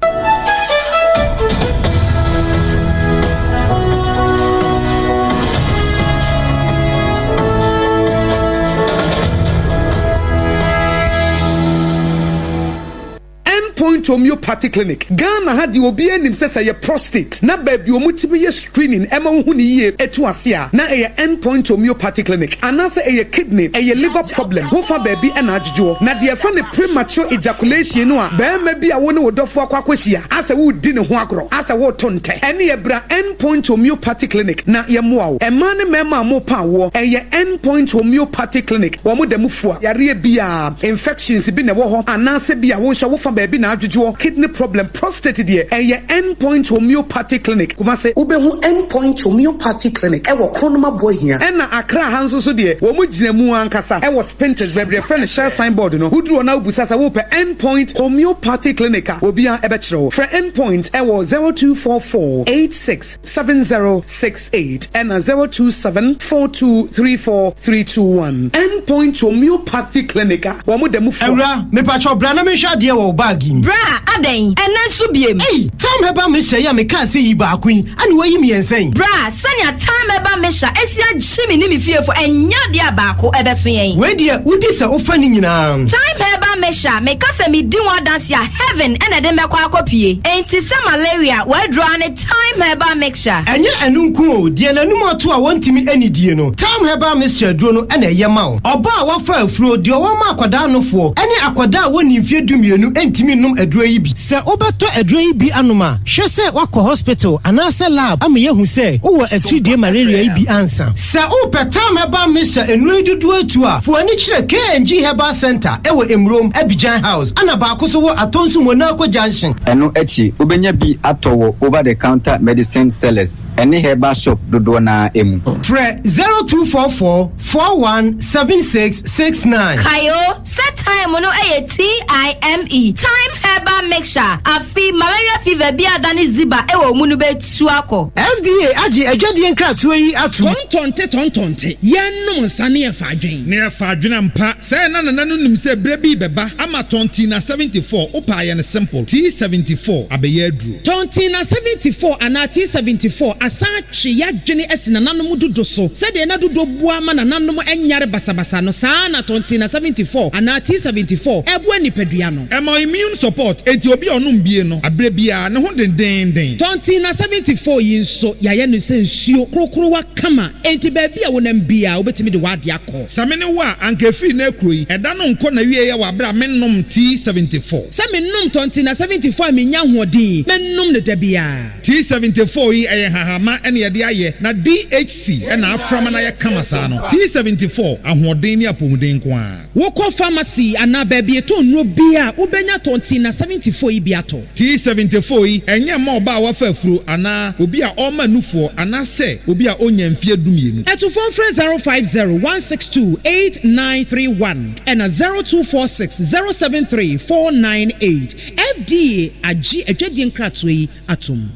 End Point Homeopathy Clinic, Ghana ha deɛ obiara nim sɛ sɛ ɛyɛ prostate na baabi a wɔtumi yɛ screening ɛma wohu no yie ɛtu ase a na ɛyɛ End Point Homeopathy Clinic anaasɛ ɛyɛ kidney, ɛyɛ liver problem ho fa baabi na adwodwoɔ. Na deɛ yɛfrɛ no premature ejaculation no a barima bi a wo ne wo dɔfoɔ akɔ akɔhyia asɛ woredi ne ho agorɔ asɛ woreto ntɛ ɛneɛ bra End Point Homeopathy Clinic na yɛmmoa wo. Mmaa ne mmarima a morepa awoɔ ɛyɛ End Point Homeopathy Clinic wɔn da mu fua yareɛ biara. Infections bi na ɛwɔ hɔ anaasɛ bi a wo nso wofa baabi na adwodwoɔ, kidney problem, prostate deɛ ɛyɛ End Point Homeopathy Clinic, Kumasi. Wobɛhu End Point Homeopathy Clinic wɔ Kronum Aboahia. Ɛna Accra ha nso so deɛ wɔn gyina mu ankasa wɔ Spintex baabi a yɛfrɛ no Shell sign board no. Woduru hɔ na wobisa sɛ wopɛ End Point Homeopathy Clinic a, obiara bɛkyerɛ wo. Frɛ End Point wɔ 0244 86 7068 ɛna 027 4234 321. End Point Homeopathy Clinic a wɔn da mu fua.
Awura, mepakyɛw bra na menhwɛ adeɛ wɔ wo bag yi mu.
Bra, adɛn? Ɛnnɛ nso biem?
Ei! Tam Herbal Mixture yi a mekaa sɛ yi baako yi, ɛna woayi mmiɛnsa yi?
Bra, sɛnea Tam Herbal Mixture asi agye me ne me fiefo, ɛnyɛ adeɛ a baako ɛbɛso yɛn.
Wei deɛ, wodi sɛ wofa ne nyinaa.
Thyme Herbal Mixture, meka sɛ medi ho adanse a, heaven na ɛde me bɛkɔ akɔpue. Enti sɛ malaria, w'aduro ara ne Thyme Herbal Mixture.
Ɛnyɛ ɛno nko o, deɛ n'anum ato a wɔntumi nnidie no, Thyme Herbal Mixture aduro no na ɛyɛ ma wo. Ɔbaa a wafa afuro, deɛ ɔwɔ ma akwadaa nofoɔ, ne. akwadaa a wɔnni mfeɛ 12 ntumi nnom aduro yi bi. Sɛ wobɛtɔ aduro yi bi anom a, hwɛ sɛ woakɔ hospital anaasɛ lab ama yɛahu sɛ wowɔ atiridie malaria yi bi ansa. Sɛ wopɛ Tam Herbal Mixture nnuro yi dodoɔ atu a, fa w'ani kyerɛ KNG Herbal Centre wɔ Emurom, Abidjan House, ɛna baako nso wɔ Atonsu Monaco Junction.
Ɛno akyi, wobɛnya bi atɔ wɔ over the counter medicine sellers ne herbal shop dodoɔ no ara mu.
Frɛ 0244 41 76 69.
Kae o, sɛ thyme no yɛ TIME, Thyme Herbal Mixture, afe malaria fever bi a adane ziba wɔ wo mu no bɛtu akɔ.
FDA agye adwadie nkratoɔ yi atom.
Tɔntɔnte tɔntɔnte, yɛnnom nsa ne yɛfa adwen.
Ne yɛfa adwen ampa. Sɛɛ na nana no nim sɛ berɛ bi rebɛba ama Tɔntina 74, wopɛ a yɛ no simple, T74 abɛyɛ aduro.
Tɔntina 74 anaa T74 asan atwe y'adwene asi nananom dudo so. Sɛdeɛ na dudo boa ma nananom nyare basabasa no, saa ara na Tɔntina 74 anaa T74 boa nipadua no.
Ɛma wo immune support, enti obi a ɔnom bie no, aberɛ biara ne ho dendeenden.
Tɔntina 74 yi nso, yɛayɛ no sɛ nsuo korokorowa kama, enti baabi a wonam biara wobɛtumi de w'adeɛ akɔ.
Sɛ me ne wo a, anka ɛfiri nnɛ rekuro yi, ɛda no nkɔ n'awieɛ wɔ aberɛ a mennom T74.
Sɛ menom Tɔntina 74 a mennya ahoɔden, mɛnom no da biara.
T74 yi, ɛyɛ nhahamma na yɛde ayɛ, na DHC na afra ma no ayɛ kama saa no. T74, ahoɔden ne apɔmuden nko ara.
Wokɔ pharmacy anaa baabi yɛtɔn nnuro biara a, wobɛnya Tɔntina 74 yi bi atɔ.
T74 yi, ɛnyɛ mma ɔbaa a wafa afuro anaa obi a ɔrema nufoɔ anaasɛ obi a ɔnnya mfeɛ 12.
Atufoɔ mfrɛ 050 162 8931 ɛna 0246 073 498. FDA agye adwadie nkratoɔ yi atom.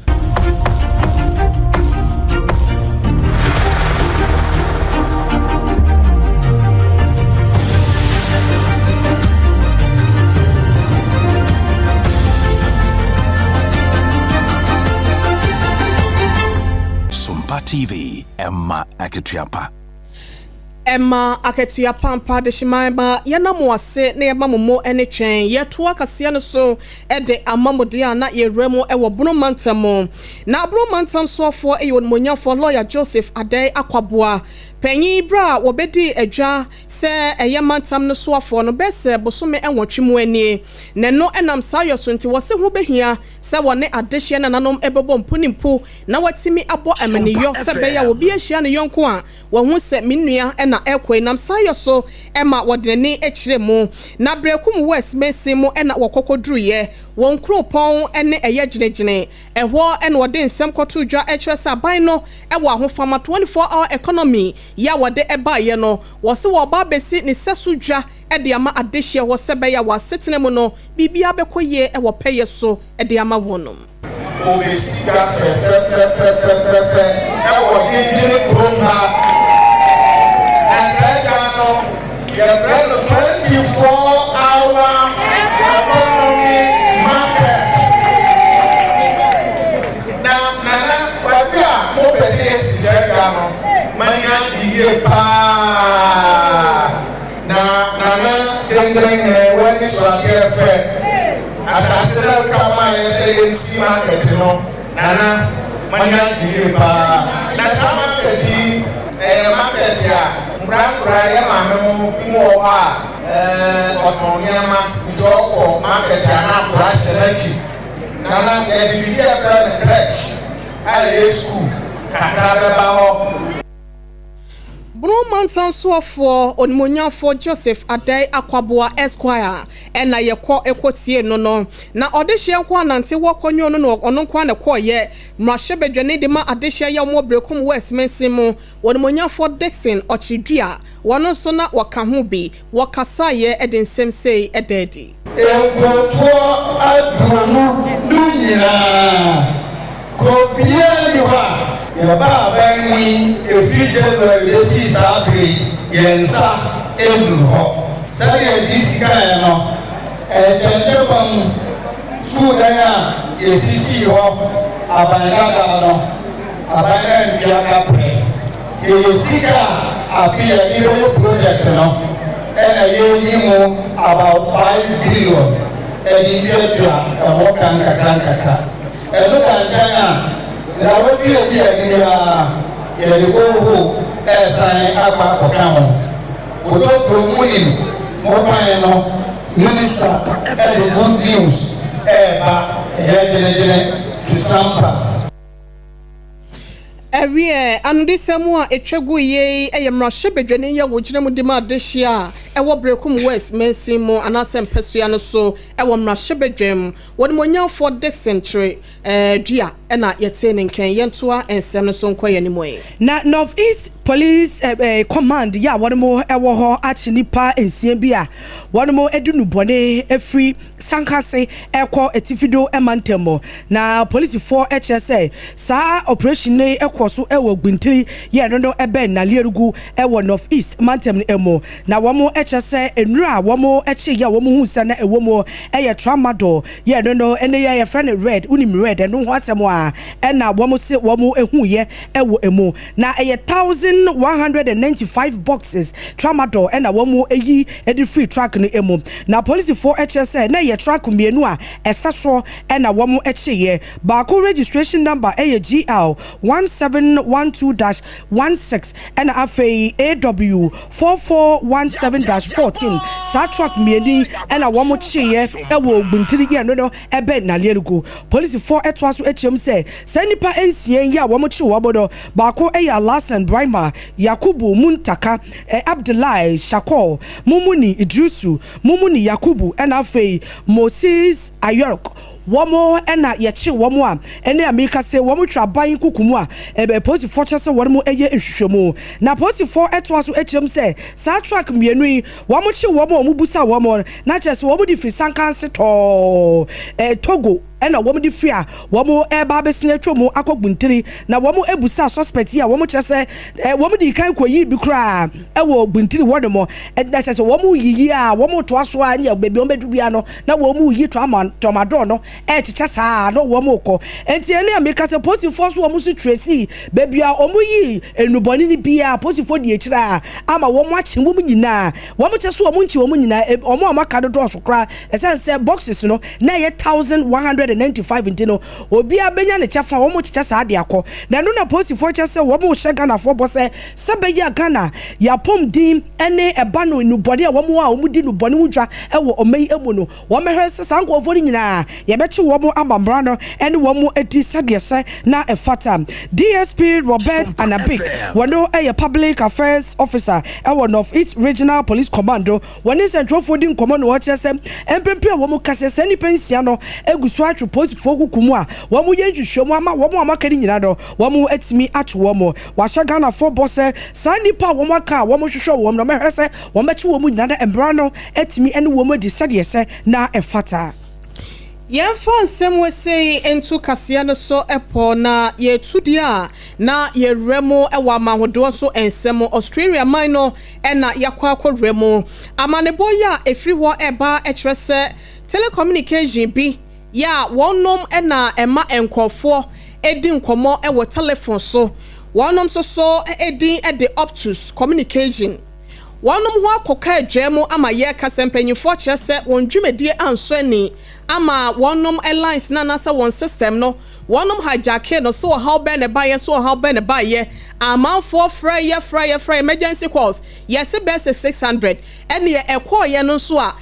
Sompa TV, ɛma akatua pa.
Ɛma akatua pa ampa Adehyeman ma yɛna mo ase na yɛma mo mo ne twɛn Yɛtoa kaseɛ no so de ama mo deɛ a na yɛwura mu wɔ Bono mantam mu Na Bono mantam soafoɔ yɛ Onimuonyamfoɔ Lɔya Joseph Adai Akwaboah Panyin Berɛ a wɔbɛdii adwa sɛ ɛyɛ mantam no soafoɔ no bɛsɛ bosome nwɔtwe mu nie Na ɛno nam saa yɔ so nti wɔse ho bɛhia sɛ wɔne adehyeɛ nananom bɛbɔ mpu ne mpu na wɔatumi abɔ amaniyɔ sɛ ɛbɛyɛ a obi ahyia ne yɔnko a Wahu sɛ me nua na ɛrekɔ yi nam saa yɔ so ma wɔde n'ani kyerɛ mu. Na Berekum West mansin mu na wɔkɔ kɔduruiɛ. Wɔn kuropɔn ne ɛyɛ Gyenegyene. Ɛhɔ na wɔde nsɛm kɔtoo dwa kyerɛ sɛ aban no wɔ ahofama 24 hour economy yi a wɔde baeɛ no, wɔse wɔreba abɛsi ne sɛso dwa de ama adehyeɛ hɔ sɛ ɛbɛyɛ a wɔn asetena mu no biribiara bɛkɔ yie wɔ pɛyɛ so de ama wɔnom.
Obesi dwa fɛfɛfɛfɛfɛfɛ wɔ Gyengyene kurom ha. Na saa dwa no, yɛfrɛ no 24 hour economy market. Na Nana, baabi a mopɛ sɛ yɛsi saa dwa no, m'ani agye yie paa. Na Nana Dendrɛnhene w'ani so adeɛ fɛ. Asase no a wotwa maa yɛn sɛ yɛnsi market no, Nana, m'ani agye yie paa. Na saa market yi, ɛyɛ market a nkoraa-nkoraa, yɛn maame mo bi mo wɔ hɔ a, ɛɛ, ɔtɔn nneɛma, nti ɔkɔ market a na akora hyɛ n'akyi. Nana, yɛde biribi a yɛfrɛ no crèche a ɛyɛ sukuu kakra bɛba hɔ.
Bono Mantam Soafoɔ Onimuonyamfoɔ Joseph Adai Akwaboah Esquire na yɛkɔ kɔ tiee no no. Na ɔdehyeɛ nko ara nante wɔ kɔnwoo no na ɔno nko ara na ɛkɔeɛ. Mmarahyɛbadwani de ma adehyeɛ yɛ wɔn Berekum West mansin mu, Onimuonyamfoɔ Dickson Ɔkyeredua, wɔn nso na wɔka ho bi. Wɔkasaeɛ de nsɛm sei da adi.
Nkurotoɔ 20 no nyinaa, kuro biara nni hɔ a yɛbaa aban mu yi, ɛfiri January bɛsii saa berɛ yi, yɛn nsa nnuru hɔ. Sɛdeɛ DC kaeɛ no, nkyɛnkyɛmma mu sukuu dan a yɛsisii hɔ aban dada no, aban no antua kaprɛ. Yɛyɛ sika a afe yɛde bɛyɛ project no ɛna yɛyi mu about 5 billion ɛde tuatua ɛho ka nkakra nkakra. Ɛno da nkyɛn a, nnawɔtwe a ɛdi anim yi ara yɛde borehole ɛresan akɔ akɔka ho. Odokuro monim mo kwan no. Minister de good news reba ɛyɛ gyenegyene to Sampa.
Ɛwiɛ, anodisɛm a ɛtwa gu yei yɛ mmarahyɛbadwani yɛ wogyina mu di ma adehyeɛ a ɛwɔ Berekum West mansin mu anaasɛ mpasua no so wɔ mmarahyɛbadwam. Wɔnimonyamfoɔ Dickson Kyere Dua na yɛtee ne nkɛn. Yɛntoa nsɛm no so nkɔ yɛn anim ɛ.
Na North East Police Command yi a wɔn wɔ hɔ akye nnipa nsia bi a wɔn de nnubɔne firi Sankase rekɔ Atifido mantam mu. Na polisifoɔ kyerɛ sɛ saa operation no kɔ so wɔ Gbintiri yɛ ɛno no bɛn Nalerigu wɔ North East mantam no mu. Na wɔn kyerɛ sɛ nnuro a wɔn kyeeɛ a wɔn huu sɛ na ɛwɔ mu yɛ tramadol yɛ ɛno no ɛnɛ yɛ yɛfrɛ no red, wonim red ɛno ho asɛm a ɛna wɔn se wɔn huiɛ wɔ ɛmu. Na ɛyɛ 1,195 boxes tramadol ɛna wɔn ayi de firi truck no mu. Na polisifoɔ kyerɛ sɛ na ɛyɛ truck mmienu a ɛsɛ soɔ ɛna wɔn kyeeɛ. Baako registration number ɛyɛ GL 1712-16 ɛna afei AW 4417-14. Saa truck mmienu yi ɛna wɔn kyeeɛ ɛwɔ Oguntiri yɛ no no ɛbɛn Nalerigu. Polisifoɔ ɛtoa so kyerɛ mu sɛ saa nnipa nsia yi a wɔn kye wɔn no baako yɛ Alhassan Braimah, Yakubu Muntaka, Abdullahi Shakur, Mumuni Idrisu, Mumuni Yakubu ɛna afei Moses Ayork. Wɔn na yɛkye wɔn a ɛne a meka sɛ wɔn twa aban kuku mu a apolisifoɔ kyerɛ sɛ wɔn yɛ nhwehwɛmu. Na apolisifoɔ toa so kyerɛ mu sɛ saa truck mmienu yi wɔn kye wɔn a wɔn busa wɔn na kyerɛ sɛ wɔn de firi Sankanse tɔɔ Togo ɛna wɔn de firi a wɔn reba abɛsene atwa mu akɔ Buntiri na wɔn abusa suspect yi a wɔn kyerɛ sɛ wɔn de kan kɔ yi bi koraa ɛwɔ Buntiri hɔ nom na kyerɛ sɛ wɔn yiyi a wɔn toa so a ne baabi wɔn bɛdu bia no na wɔn yi tramadol no ɛkyekyɛ saa na wɔn kɔ. Nti ɛne a meka sɛ polisifoɔ so wɔn so trace baabi a wɔn yi nnubɔne no bia, polisifoɔ di akyire a ama wɔn akye wɔn nyinaa. Wɔn kyɛ so wɔn nkyi wɔn nyinaa, wɔn a wɔaka dodɔɔso koraa ɛsɛn sɛ boxes no na ɛyɛ 1,195 nti no obiara bɛnya ne kyɛfa, wɔn kyekyɛ saa de akɔ. Na ɛno na polisifoɔ kyɛ sɛ wɔn hyɛ Ghanafoɔ bɔ sɛ sɛ bɛyɛ a Ghana yɛapɔm din ne ɛba no nnubɔne a wɔn a wɔn di nnubɔne ho dwa wɔ ɔman yi mu no, wɔn bɛhwɛ sɛ saa nkurɔfoɔ no nyinaa yɛbɛkye wɔn ama mmara no ne wɔn adi sɛdeɛ sɛ na ɛfata. DSP Robert Anabik, wɔn yɛ Public Affairs Officer wɔ North East Regional Police Command, wɔne nsɛntwerɛfoɔ di nkɔmmɔ na wɔkyerɛ sɛ mprempren a wɔn kasa saa nnipa nsia no egu so atwe polisifoɔ kuku mu a wɔn yɛ nhwehwɛmu ama wɔn a wɔaka no nyinaa no wɔn atumi ato wɔn. Wɔahyɛ Ghanafoɔ bɔ sɛ saa nnipa a wɔn aka a wɔn hwehwɛ wɔn no wɔbɛhwɛ sɛ wɔn bɛkye wɔn nyinaa na mmara no atumi ne wɔn adi sɛdeɛ sɛ na ɛfata.
Yɛmfa nsɛm wesei nto kaseɛ no so pɔ na yɛtu deɛ a na yɛwura mu wɔ amanhodoɔ so nsɛm. Australia man no na yɛakɔ akɔwura mu. Amanebɔ yi a ɛfiri hɔ ɛba kyerɛ sɛ telecommunication bi yɛ a wɔnom na ɛma nkurɔfoɔ di nkɔmmɔ wɔ telephone so. Wɔnom nso so din de Optus Communication. Wɔnom ho akɔka adwa mu ama yɛreka sɛ mpanyinfoɔ kyerɛ sɛ wɔn dwumadie ansɔ ani ama wɔnom lines no anaasɛ wɔn system no wɔnom hijackee no. So ɔhaw bɛn na ɛbaeɛ? So ɔhaw bɛn na ɛbaeɛ? Amanfoɔ frɛ yɛ frɛ yɛ frɛ emergency calls yɛse bɛyɛ sɛ 600 ɛneɛ ɛkɔɔyɛ no nso a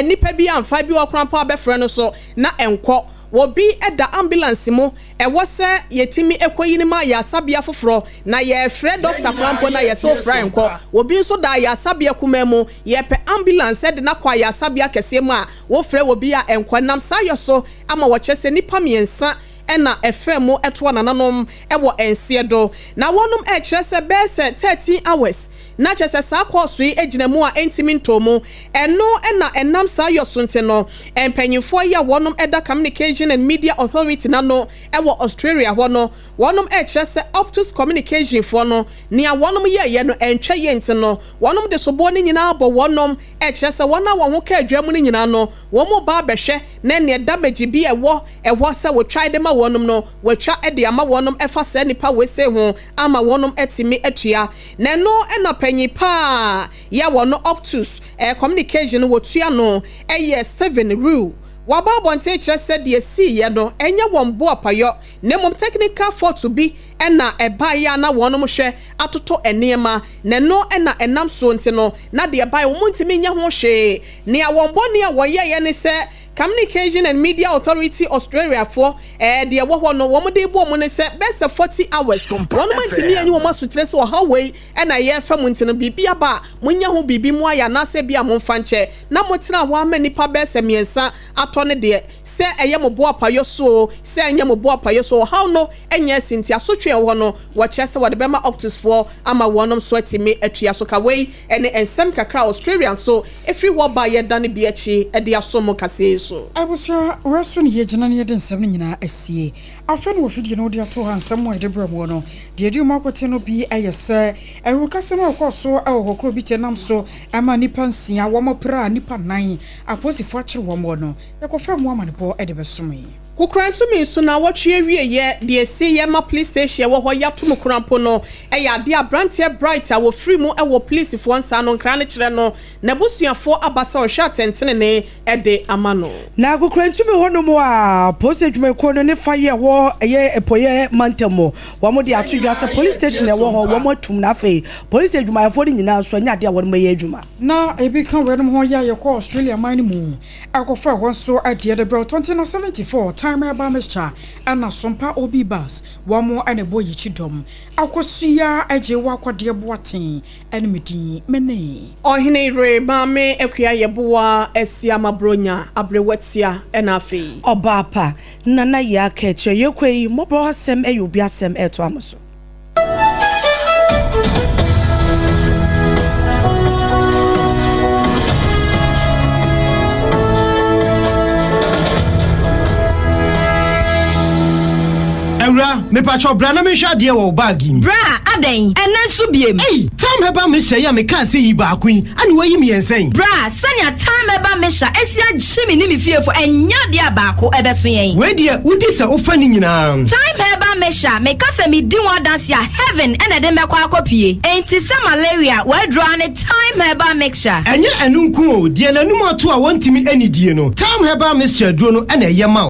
nipa bi amfa bi wɔ koraa mpo abɛfrɛ no so na ɛnkɔ. Wɔbi da ambulance mu, ɛwɔ sɛ yɛtumi kɔyi no ma ayaresabea foforɔ, na yɛrefrɛ dɔkta koraa mpo na yɛsɛ wofrɛ nkɔ. Obi nso da ayaresabea kumaa mu, yɛpɛ ambulance de no akɔ ayaresabea kɛseɛ mu a, wofrɛ obi a ɛnkɔ. Ɛnam saa yɔ so ama wɔkyerɛ sɛ nnipa mmiɛnsa na ɛfaa mu toa nananom wɔ nseɛ do. Na wɔnom rekyerɛ sɛ bɛyɛ sɛ 13 hours Na kyerɛ sɛ saa kɔɔso yi gyina mu a ɛntumi ntɔ mu. Ɛno na ɛnam saa yɔ so nti no, mpanyinfoɔ yi a wɔnom da Communication and Media Authority no ano wɔ Australia hɔ no, wɔnom rekyerɛ sɛ Optus Communication foɔ no, nea wɔnom yɛeɛ no ɛntwa yie nti no, wɔnom de soboɔ no nyinaa abɔ wɔnom, ɛkyerɛ sɛ wɔn a wɔn ho kaa dwa mu no nyinaa no, wɔn reba abɛhwɛ na neɛ damage bi a ɛwɔ ɛhɔ sɛ wɔtwae de ma wɔnom no, wɔatwa de ama wɔnom ɛfa saa nipa wei ho ama wɔnom atumi atua. Na ɛno na panyin paa yɛ wɔ no Optus Communication no wɔtua no yɛ Stephen Rue. Wɔaba abɔnten kyerɛ sɛ deɛ ɛsiiɛ no ɛnyɛ wɔn boapayɔ na mmom technical fault bi na ɛbaeɛ a na wɔnom hwɛ atoto nneɛma na ɛno na ɛnam soɔ nti no na deɛ ɛbaeɛ wɔn ntumi nyɛ ho hwee. Nea wɔn bɔne a wɔyɛeɛ ne sɛ Communication and Media Authority Australia foɔ ɛɛ deɛ ɛwɔ hɔ no wɔn de bɔ wɔn ne sɛ bɛyɛ sɛ 40 hours wɔnom antumi anyi wɔn asotire sɛ ɔhaw wei na yɛrefa mu nti no biribi aba a monyɛ ho biribi mo ayɛ anaasɛ ebia momfa nkyɛ na motena hɔ ama nnipa bɛyɛ sɛ mmiɛnsa atɔ no deɛ sɛ ɛyɛ mo boapayɔ so oo sɛ ɛnyɛ mo boapayɔ so ɔhaw no nyɛ asi nti asotwe a ɛwɔ hɔ no wɔkyerɛ sɛ wɔde bɛma Optus foɔ ama wɔnom nso atumi atua so ka. Wei ne nsɛm kakra a Australia nso firi hɔ ba yɛda no bi akyi de aso mo kaseɛ yi so.
Abusua, wei so ne yɛgyina na yɛde nsɛm no nyinaa asie. Afei na wɔ fidie no wode ato hɔ a nsɛm a yɛde brɛ moɔ no, deɛ ɛdi mu akoten no bi yɛ sɛ awurukasɛm a ɛkɔɔ so wɔ hɔ kuro bi te nam so ma nnipa nsia wɔn piraa nnipa nnan apolisifoɔ akyere wɔn wɔ no, yɛkɔfaa mu amanebɔ de bɛsomee.
Kokoran tumi nso naawɔtwe awieɛ deɛ ɛsi yɛ ma police station ɛwɔ hɔ yato mu kora mpo no ɛyɛ adeɛ a abranteɛ Bright a wɔfiri mu wɔ polisifoɔ nsa ano nkra no kyerɛ no n'abusuafoɔ aba sɛ ɔhwɛ atɛntenenee de ama no.
Na Kokoran tumi hɔ nom a polisi adwumayɛkuo no ne fa yɛ wɔ ɛyɛ apueɛ mantam mu wɔn de ato dwa sɛ police station ɛwɔ hɔ wɔn atum na afei polisi adwumayɛfoɔ no nyinaa nso ɛnyɛ adeɛ a wɔn bɛyɛ adwuma.
Na ebi ka weinom ho yɛ a yɛkɔɔ Australia man no mu kɔfaa hɔ nso deɛ de brɛw 2074 Time Herbal Mixture ɛna Sompa OB Bus wɔn na ɛbɔ yɛn akyi dɔm. Akosua Agyewa Akwadeɛ Boateng ɛne me din me ne.
Ɔhene yere Maame Akua Yeboah Asiama Bronya Aberewa Tia ɛna afei.
Ɔbaa pa, Nana Yaa Kɛkyɛ Yɛkɔ yi mmɔborɔ asɛm ɛyɛ obi asɛm ɛɛtoa mo so.
Awura, mepakyɛw bra na menhwɛ adeɛ wɔ wo bag yi mu.
Bra, adɛn? Ɛnnɛ nso biem?
Ei! Tam herbal mixture yi a mekaa sɛ yi baako yi, ɛna woayi mmiɛnsa yi?
Bra, sɛnea Time Herbal Mixture asi agye me ne me fiefo, ɛnyɛ adeɛ a baako ɛbɛso yɛn.
Wei deɛ, wodi sɛ wofa ne nyinaa.
Time Herbal Mixture, meka sɛ medi ho adanse a, heaven na ɛde mɛkɔ akɔpue. Enti sɛ malaria, w'aduro ara ne Time Herbal Mixture.
Ɛnyɛ ɛno nko o, deɛ n'anum ato a wɔntumi nnidie no, Time Herbal Mixture aduro no na ɛyɛ ma wo.